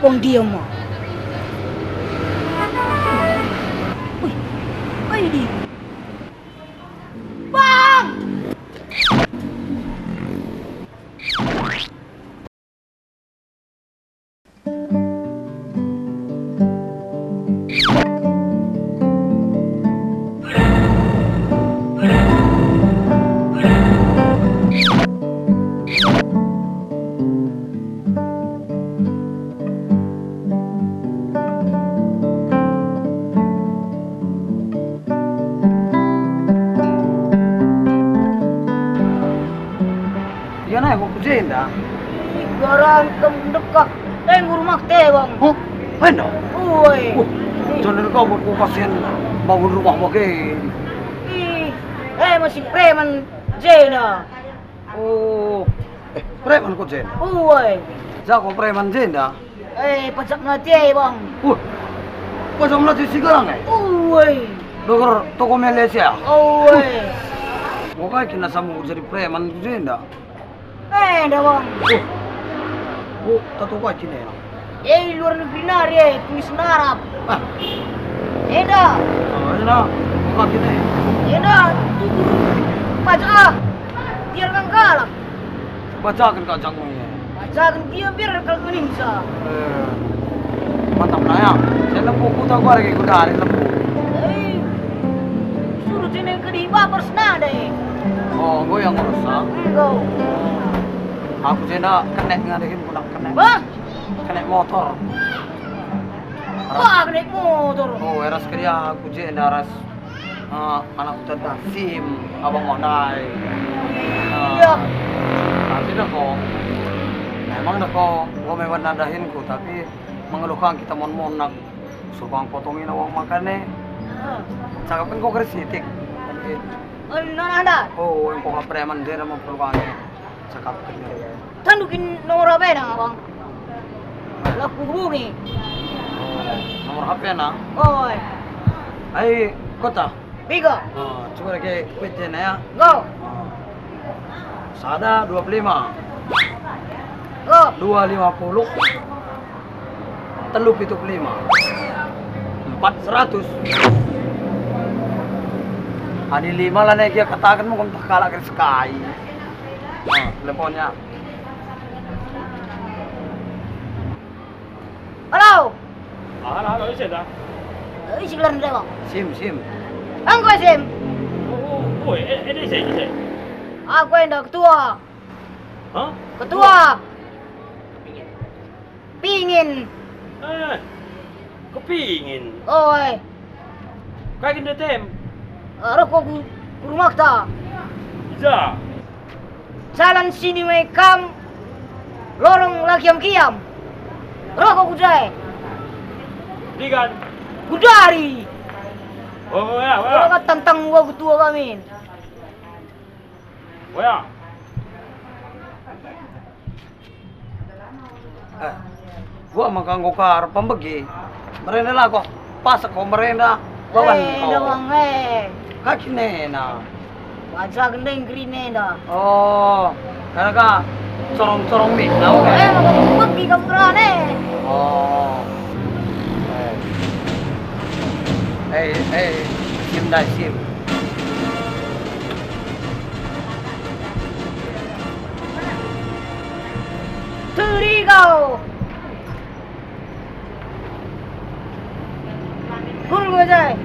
Bang, diam ma. Wih, ayo di. Bang! Ia nai kok ku jenda? Ih, garang kam ndekah. Eh, ngurmak te, Bang. Huh? Enda? Uwe. Wah, jangan kau buat ku pasien bangun rumah bage. Ih, eh, masih preman jenda. Oh, eh, preman kau jenda? Uwe. Jago preman jenda? Eh, pajak melati e, Bang. Wah, pajak melati si garang, eh? Uwe. Dokter toko Malaysia. Uwe. Kau kai kena sama jadi preman jenda? Eh, enda, Bang. Oh. Oh, tatu kai kena? Eh, luar negeri nari, eh, tulis Arab. Ah. Enda. Oh, enda. Kau kai kena? Enda, tutur pajak, ah. Biar kan galak. Bacaken kak jangkung ya. Bacaken dia biar kalau keninca. Eh, mantap nah ya. Saya lembu kuta gua lagi kuda hari lembu. Eh, suruh sini ke di baper senada eh. Oh, gua yang ngurus ah. Enggak. Aku jenda kenek ngadahin pulang kenek. Bah? Kenek motor. Wah, kenek motor. Oh, eras kerja aku jenda ras. Ah, anak uta dah sim, abang mau ndai. Ah, iya. Tapi dah kok, memang dah kok, gua memang nandahinku, tapi mengeluhkan kita mon-monak. Suruh bang potongin awak makan nih. Ah. Cakap kan kok kersitik. Oh, nana dah. Oh, yang kok preman dia nama perlu. Cakap kerja. Tandu kin nomor H P-na, Bang? Laku hubungi. Oh, nomor H P-na? Oi. Ai, kota? Piga? Oh, coba lagi kuitnya ya. Go. Oh. Sada dua puluh lima. Go. Dua lima puluh. Telu pitu puluh lima. Empat seratus. Adi lima lah naik ya katakan mau tak kalah ke sekai. Nah, teleponnya. Halo. Ah, halo, halo, ise ta? Eh, isi gelar ndai, Bang. Sim, sim. Engko sim. Oh, oh, oh, eh, eh, ise, ise? Aku enda ketua. Hah? Ketua. Pingin. Eh, kepingin. Oi. Kai kin detem? Eh, roko ku, ku rumahta. Ija? Jalan sini mai kam, lorong la kiam-kiam. Roko ku jae. Digan. Kudari. Oh, ya, ya. Roko tantang gua ketua kami. Wea. Eh, gua maka enggo kar pembegi. Merenda lako, pasak ko merenda. Bawan eh, kau. Doang, eh. Kaki nena. Baca gendeng kerine dah. Oh, karena ka corong-corong mi, tahu oh, kan? Eh, maka pembegi kamu kerane. Oh. Eh. Eh, eh, sim dah, sim. Turi kau. Gul gua jai.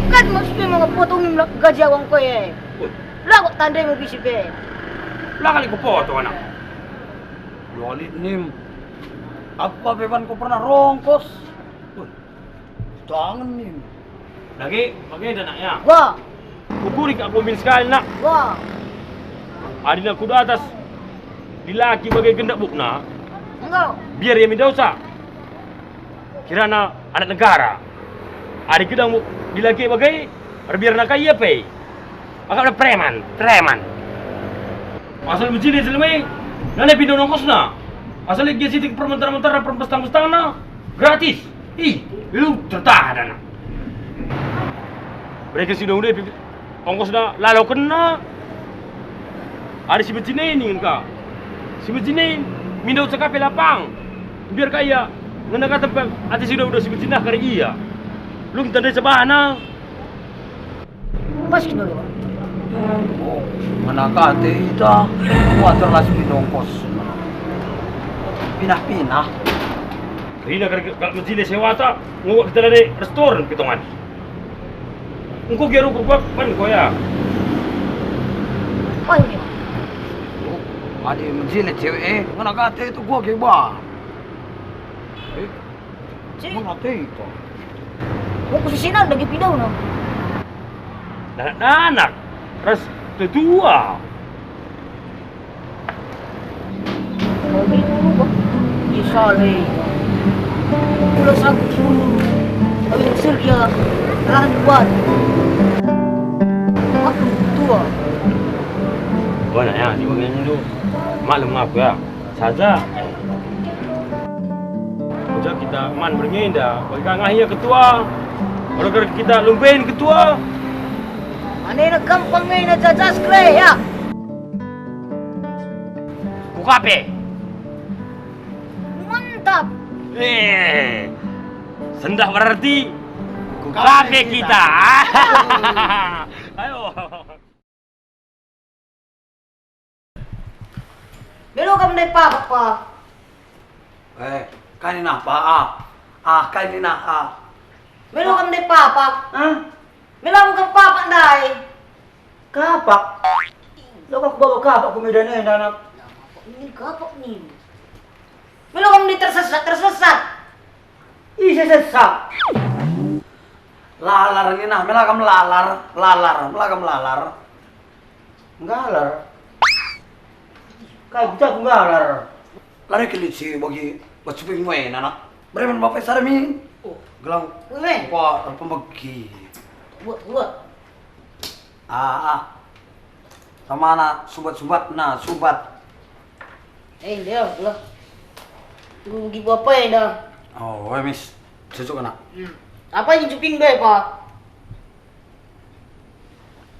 Kan maksudnya mau potong gaji awang kau ya. Lah kok tandai mau bisi pe. Lah kali ku potong anak. Lolit nim. Apa beban kau pernah rongkos? Tangen nin. Dage, bage da, Nak, ya? Wah. Ukuri kak kumin sekali, Nak. Wah. Adina kuda atas dilaki bage gendak bukna. Enggo. Biar ia mindosa. Kirana anak negara. Adi gedang mu dilaki bage, erbiarna ka ia pe. Akapna preman, preman. Asal mejine jelma e, nane pindo nongkosna. Asal gia sitik permentar-mentarna, perpestang-pestangna, gratis. Ih, lu tertahan anak. Mereka si udah-udah ongkosna lalo kena. Ada si mejine ningen ka. Si mejine mindo cekape lapang. Biar kaya ngena kata pe ate si udah-udah si mejine kari ia. Lu tandai sebahna. Pas kina lewat. Oh, mana kate ita, kuater las pinongkos. Pinah-pinah. Rina kal-, kal mejine sewata, nguak kita dari restoran pitongan. Engko gia rukur kuak man ko ya. Oh, iya. Oh, adi mejine cewek, eh, mana kate itu gua ge ba. Eh, Cik. Mana teh itu? Mau kusisinan lagi pidau no. Danak-danak, ras tetua. Kami dulu, Bang. Di sale. Udah sanggup dulu. Kami usir dia. Tahan kuat. Aku tua. Oh, nak ya, di bagian dulu. Maklum aku ya. Saja. Ujar kita man berngi enda, bagi ka ngah ia ketua. Kalau kita lumpen ketua. Anena gampang ngena jajas kle ya. Kukape. Mantap. Eh, sendah berarti kukape kita. Ayo. Melo kam ndai papak, Pa? Eh, kai nina Pa, ah? Ah, kai nina, ah? Melo kam ndai papak? Hah? Melo kam papak ndai? Kapak? Lo aku bawa kapak ku medan enda, anak. Ini kapak nih. Melo kam ndai tersesat, tersesat. Ise sesat? Lalar nina, mela kam lalar, lalar, mela kam lalar. Nggalar. Kai buta ku nggalar. Lari ke litsi bagi bacuping muen anak. Bereman bapak saramin. Oh. Gelang. Weh. Kuat pembegi. Buat, buat. Ah, ah. Tamana sumbat-sumbatna, sumbat. Eh, dia lah. Lu bagi apa ya dah? Oh, weh, mis. Cocok kena. Hmm. Apa yang cuping be, Pa?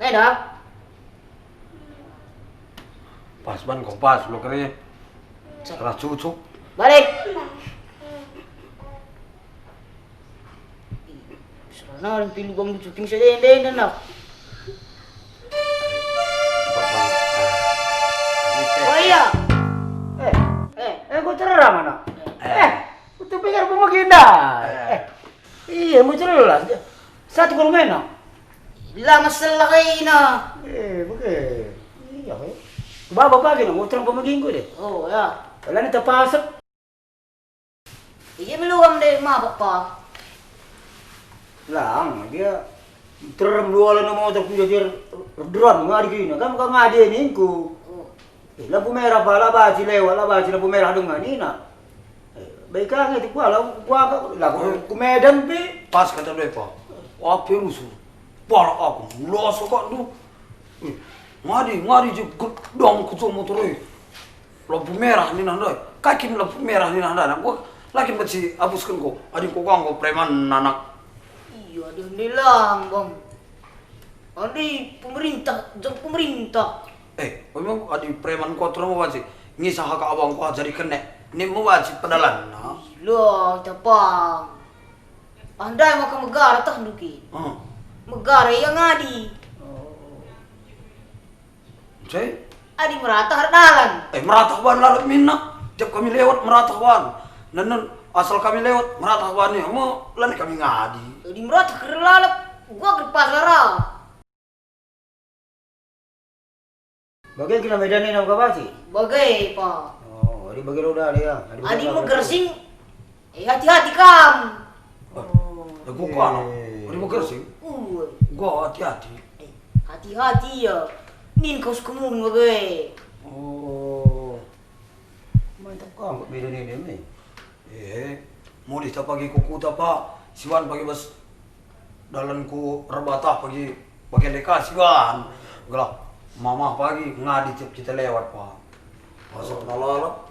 Eh, dah. Pas ban kompas lo kere. Cek. Salah cucuk. Balik. Sana pilu bang cuting saja ende-ende nak. Oh iya. Eh, Eh, eh, gua cerah mana? Eh. Eh, itu pikir gua mau gini dah. Eh. Eh, iya, mau jelas. Satu guru mena. Lah masalah kaina. Eh, oke. Iya, eh. Baba pagi nang utang pemegingku deh. Oh, ya. Kalau ini terpasok. Iya, melu kam deh, ma, Bapa. Lang, dia terem dua lalu mau tak punya dia deran ngadi kena. Kamu kan ngadi ningku. Oh. Eh, lampu merah pa, la baci lewat, la baci lampu merah denga nina. Eh, baik kan itu kuala, kuala, la ku, ku Medan pe. Pas kata dua, Pa. Apa rusuh? Pala aku, mula so kak ndu. Eh, ngadi, ngadi je gedang ku motor e. Lampu merah nina ndai. Kai kin lampu merah nina ndai. Aku la kin banci abusken ko. Adi ko ganggu preman anak. Iya, adi ndai lang, Bang. Adi pemerintah, jeng pemerintah. Eh, memang adi preman ko terus banci. Ngisah ka abang ko jadi kene. Ni banci pedalan, nah. Lah, tapang. Andai maka megara tah nduki. Hmm. Megara ia ngadi. Oh. Cai? Adi meratah erdalan. Eh, meratah ban lalap minna. Tiap kami lewat meratah ban. Nenen asal kami lewat meratah ban ya. Mo lan kami ngadi. Adi meratah ker lalap, gua ker pasar ah. Bage kira medan e nau kabasi? Bage, Pa. Oh, adi bage roda dia. Adi bage roda. Adi megersing, eh, hati-hati kam. Oh. Ya, gua kano. Eh. Adi megersing? Ue. Gua hati-hati. Eh, hati-hati ya. Nin kau sukemung bage. Oh. Mantap kam medan ini, nih. Eh, mulih ta pagi ku kuta, Pa. Siwan pagi bas dalan ku Rebatah pagi, pagi leka siwan. Gelah mamah pagi ngadi tiap kita lewat, Pa. Masuk na lalap.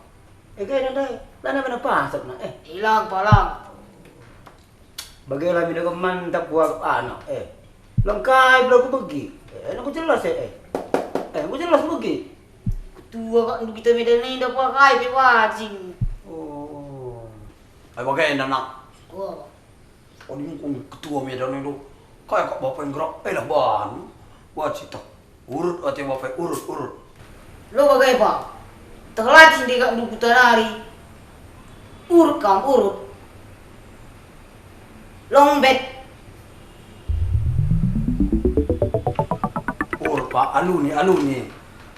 Eh, kayak ndai, lana mana pasap na, eh. Ilang, palang. Bage la mina mantap kuakap anak, eh. Lengkai bela kubegi. Eh, aku jelas, eh, eh. Eh, aku jelas begi. Ketua kak ndu kita medan enda pakai pe bajing. Oh. Ai bage enda, Nak. Oh. Oh, ini ketua medan enda. Kayak kak bapak yang gerak, eh, lah ban. Bajing tak. Urut ate bapak, urut, urut. Lo bage, Pa. Tehlacin dikak ndu kuta nari. Urut kam, urut. Lombet. Urut, Pa, aluni, aluni.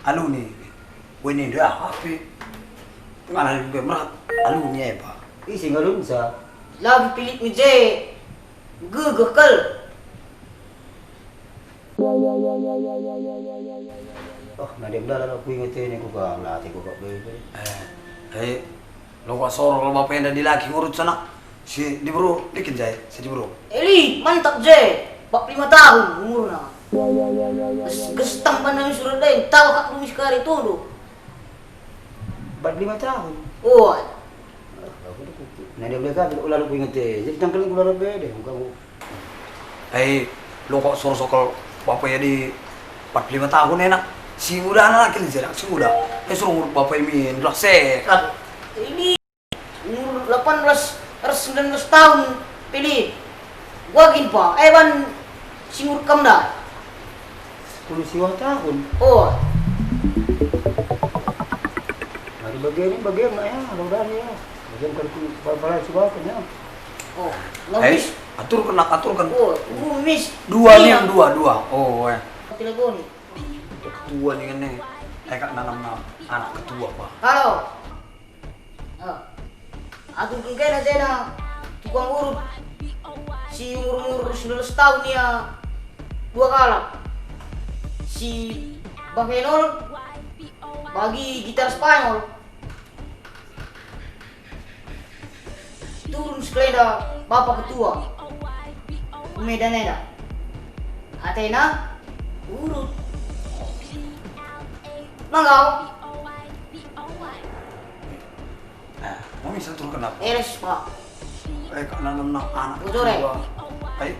Aluni. Wene nda ape? Ngana juga merat. Aluni, eh, Pa. Isi ngalunsa. Lagu pilik meje. Gegeh kal. Oh, nadem dalan aku inget ini ku kam, latih ku kap bebe. Eh, eh, lo kok sorong lo bapak enda dilaki ngurut sana. Si Dibro, bikin jai, si Dibro. Eli, mantap je. Empat puluh lima tahun umurna. Ges-, gestang pandang surat dai, tahu kak dumi sekali tundu. Empat lima tahun. Oh. Nah, dia boleh kan, ular ku inget eh. Jadi tangkel ku ular bede, bukan ku. Eh, lo kok suruh sokol bapak ya di empat puluh lima tahun enak. Si muda anak laki ni, si muda. Eh, suruh ngurut bapak ini, lah sehat. Ini. Umur delapan belas ras sembilan belas tahun, pilih. Gua gin, Pa, eh, ban si ngurkam dah. Sepuluh siwah tahun. Oh. Dari bagian ini bagian nggak ya, mudah-mudahan ya. Bagian kan ku bal-balan siwah kan ya. Oh, nggak. Eh, mis. Aturkan, nak, aturkan. Oh, ku mis. Dua nih, iya. Dua, dua. Oh, eh. Telepon. Ketua nih kan nih. Eh, kak nanam, nam, anak ketua, Pa. Halo. Ah. Aku kengkena jena tukang urut si umur-umur sembilan belas tahun ia dua kalak. Si Bang Enol bagi gitar Spanyol. Turun sekelenda Bapak Ketua. Medan enda. Atena urut. Manggau. Nah, mau misal turun kenapa? Eres, Pak. Eh, kak nanam nak anak. Bujur, eh. Kedua. Ayo.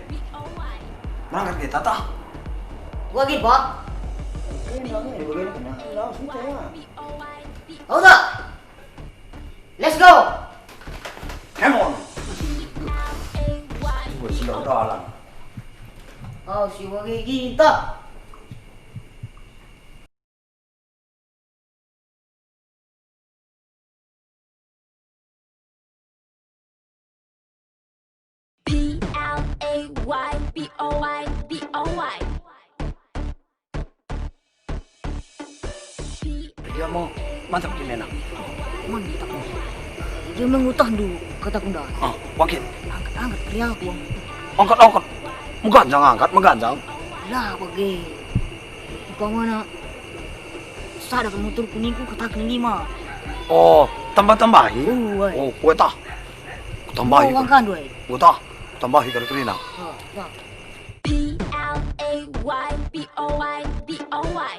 Berangkat kita, tah? Gua gin, Pak. Oke, enggak, enggak, enggak, enggak, enggak, enggak, enggak, enggak. Let's go. Come on. Gue sudah dalam. Oh, si wage kita. P L A Y B O Y B O Y. Dia mau mantap di mena. Mantap. Dia mengutah dulu kata kuda. Ah, wakil. Angkat-angkat keriaku. Angkat-angkat. Mengganjang angkat, mengganjang. Lah, bage. Umpamana sada motor kuningku kataken lima. Oh, tambah-tambahi? Oh, weh. Oh, kue tah. Tambahi. Oh, uang kan, weh. Kue tah. Tambahi kali kerina. Oh, ya. P L A Y B O Y, B O Y.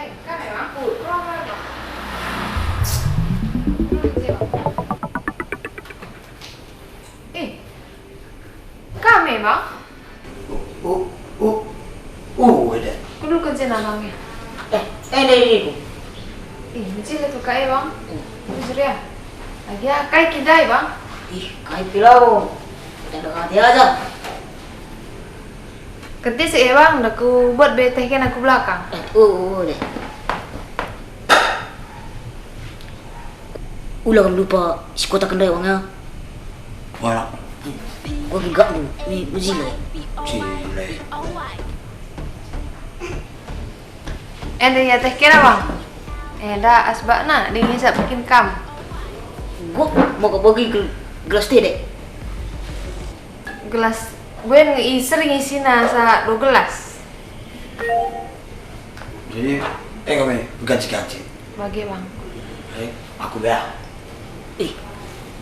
Eh, kam e, Bang? Ku, ku, ku, ku. Eh, kam e, Bang? Uh, uh, uh, uh, ada. Kudul kenca nanang e. Eh, eh, dai, dai, ku. Ih, mecil tu kai, Bang? Hmm. Bujur ya? Lagi ya, kai kidai, Bang? Ih, kai pilau. Kita ada hati aja. Kentis e, Bang, dah ku buat be teh kena ku belakang. Eh, uh, uh, deh. Ula kam lupa si kota kendai wang ya. Wala. Gua gegak lu, ni mejile. Jile. Enda ya teh kena, Bang. Enda asbakna, dia ngisap bikin kam. Gua mau ke bagi gel-, gelas teh deh. Gelas, gue nge-, sering isina sa dua gelas. Jadi, eh, kami begaji-gaji. Bage, Bang. Eh, aku bea. Ih,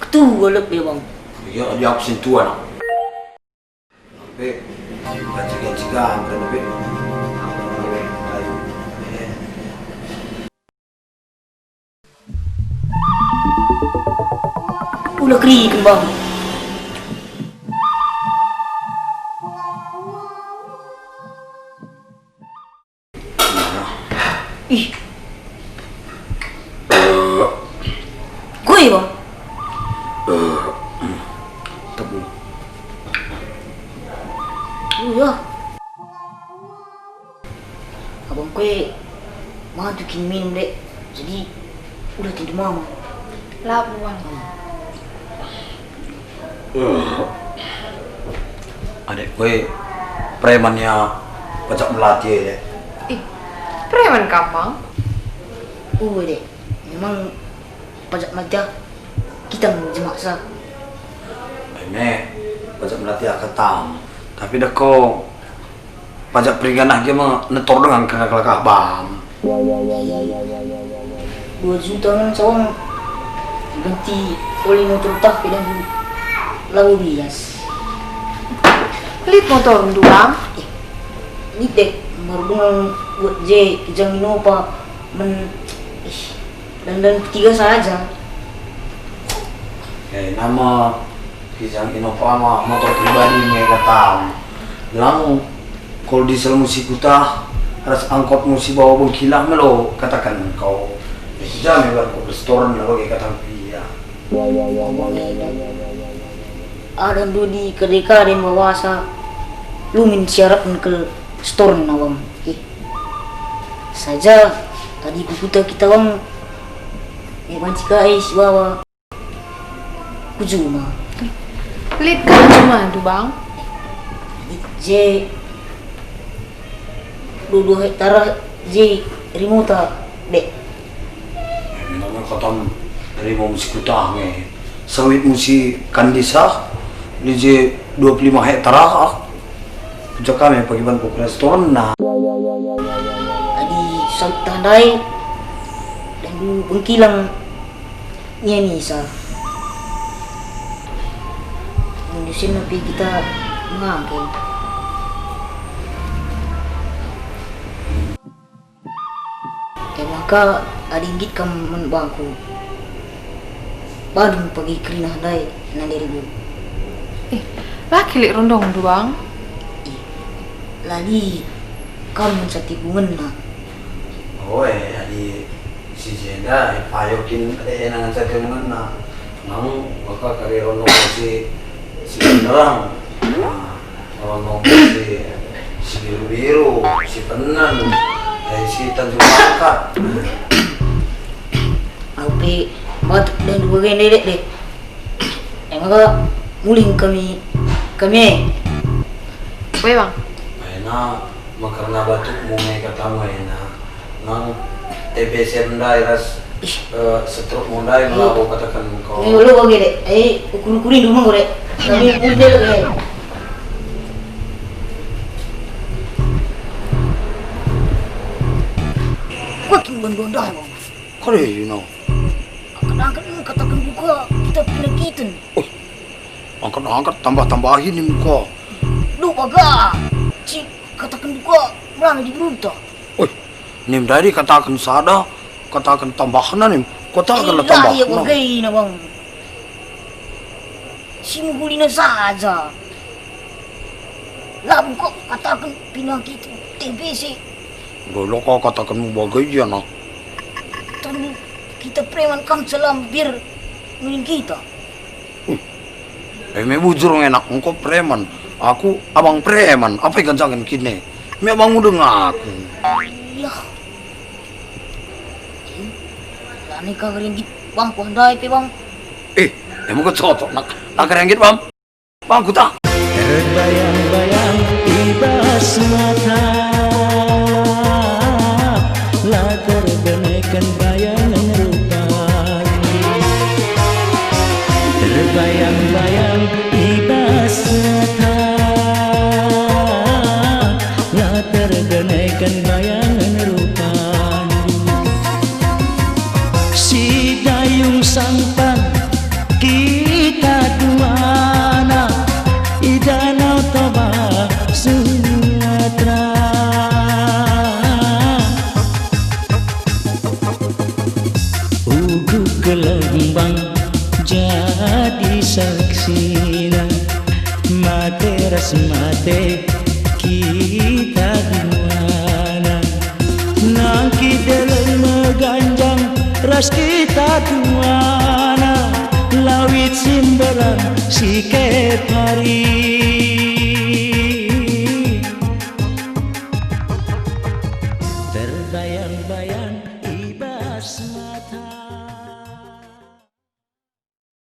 ketua lebe, Bang. Iya, dia absen tua, nak. Tapi, begaji-gaji kan, kan, tapi. Ula keriken, Bang. Ih. Kue, Bang. Tebu. Iya. Abang kue madu kin minum, Dek. Jadi, udah tindu mama. Labo, Bang. Adek kue preman ya pajak melati ya, Dek. Ih, preman kam, Bang? Uwe, Dek. Memang pajak melati kita ngejemaksa. Eme, pajak melati akatam. Tapi deko, pajak peringan ah, dia mah netor dengan kena kelakah bam. Dua juta ngen sawang ganti oli motor tah, pedang lalu bias. Lit motor ndu, Bang? Eh, lit dek, baru dengar buat je, kijang Innova, men, ih, dan, dan tiga saja. Eh, nama Kijang Innova ma motor pribadi nge katam. Lang kol diesel musi kutah, ras angkot musi bawa bengkilah melo kataken kau. Jame bar ku restoran la bage kata pia. Ada ndudi kade-kade mawasa lumin siarap engkel store nawang. Eh. Saja tadi kukuta kita wang. Eh, banci ka, eh, siwawa. Ku juma. Lit ka juma ndu, Bang? Lit je dua dua hektar je rimota, Dek. Memang katam rimo musi kutah nge. Sawit musi kandisah, lit je dua puluh lima hektar ah. Jaka me pagiban ku restoran na. Adi sawit tah ndai, dan du bengkilang. Nia nisa. Musim nepi kita mengangkil. E maka adi nggit kam man bangku, badun pagi kerina ndai nande ribu. Eh, la kilik rondongndu, Bang? Ih, la lit kam ngenca tipungenna. Oe, adi Si jenda, eh, payo kin ade ena ngenca tipungenna. Nang maka kari rondong si, si Benerang. Nah, rondong si, si Biru-biru, si Penen, eh, si Tanjung Langkat. Aku pe batuk dan dua gende dek deh. E maka mulih kami, kami e. Oe, Bang. Aina, mekerna batukmu me katamu aina. Nang T B C ndai ras, eh, setrukmu ndai, melabo kataken engkau. Ayo, lo bage dek. Ai, ukur-ukurin dulu, Bang, dek. Kami mulih dulu, dek. Kuat kin bandu ndai, Bang? Kade, you know. Angkat-angkat kataken buka kita pinakiten. Oh, angkat-angkat tambah-tambahin nim buka. Duh, baga. Ci kataken buka merana di berunta. Oh, nim ndai kataken sada, kataken tambahna nim. Katakenlah tambahna. Iya, bagena, Bang. Si mehulina saja. Labo kok kataken pinakiten T B C. Ndai la katakenmu bage ia, nah. Tentu kita preman kam selam bir nuin kita. Uh, e me bujur ngenak engko preman. Aku abang preman, apa iganjaken kine? Me abang udeng aku. Iya. Lani ka ngerenggi bangku ndai pe, Bang. Eh, emang kau cocok nak nak ngerenggi, Bang? Bangku tak? Terbayang-bayang i bas mata, la terbeneken bayangen rupa. Terbayang-bayang i bas mata, la terbeneken bayangen rupa. Si dayung sampan kita duana i Danau Toba Sumatera. Uga gelombang jadi saksina, mate ras mate kita duana. Nangkih deleng meganjang ras kita duana, lawit si mberang si Kepari.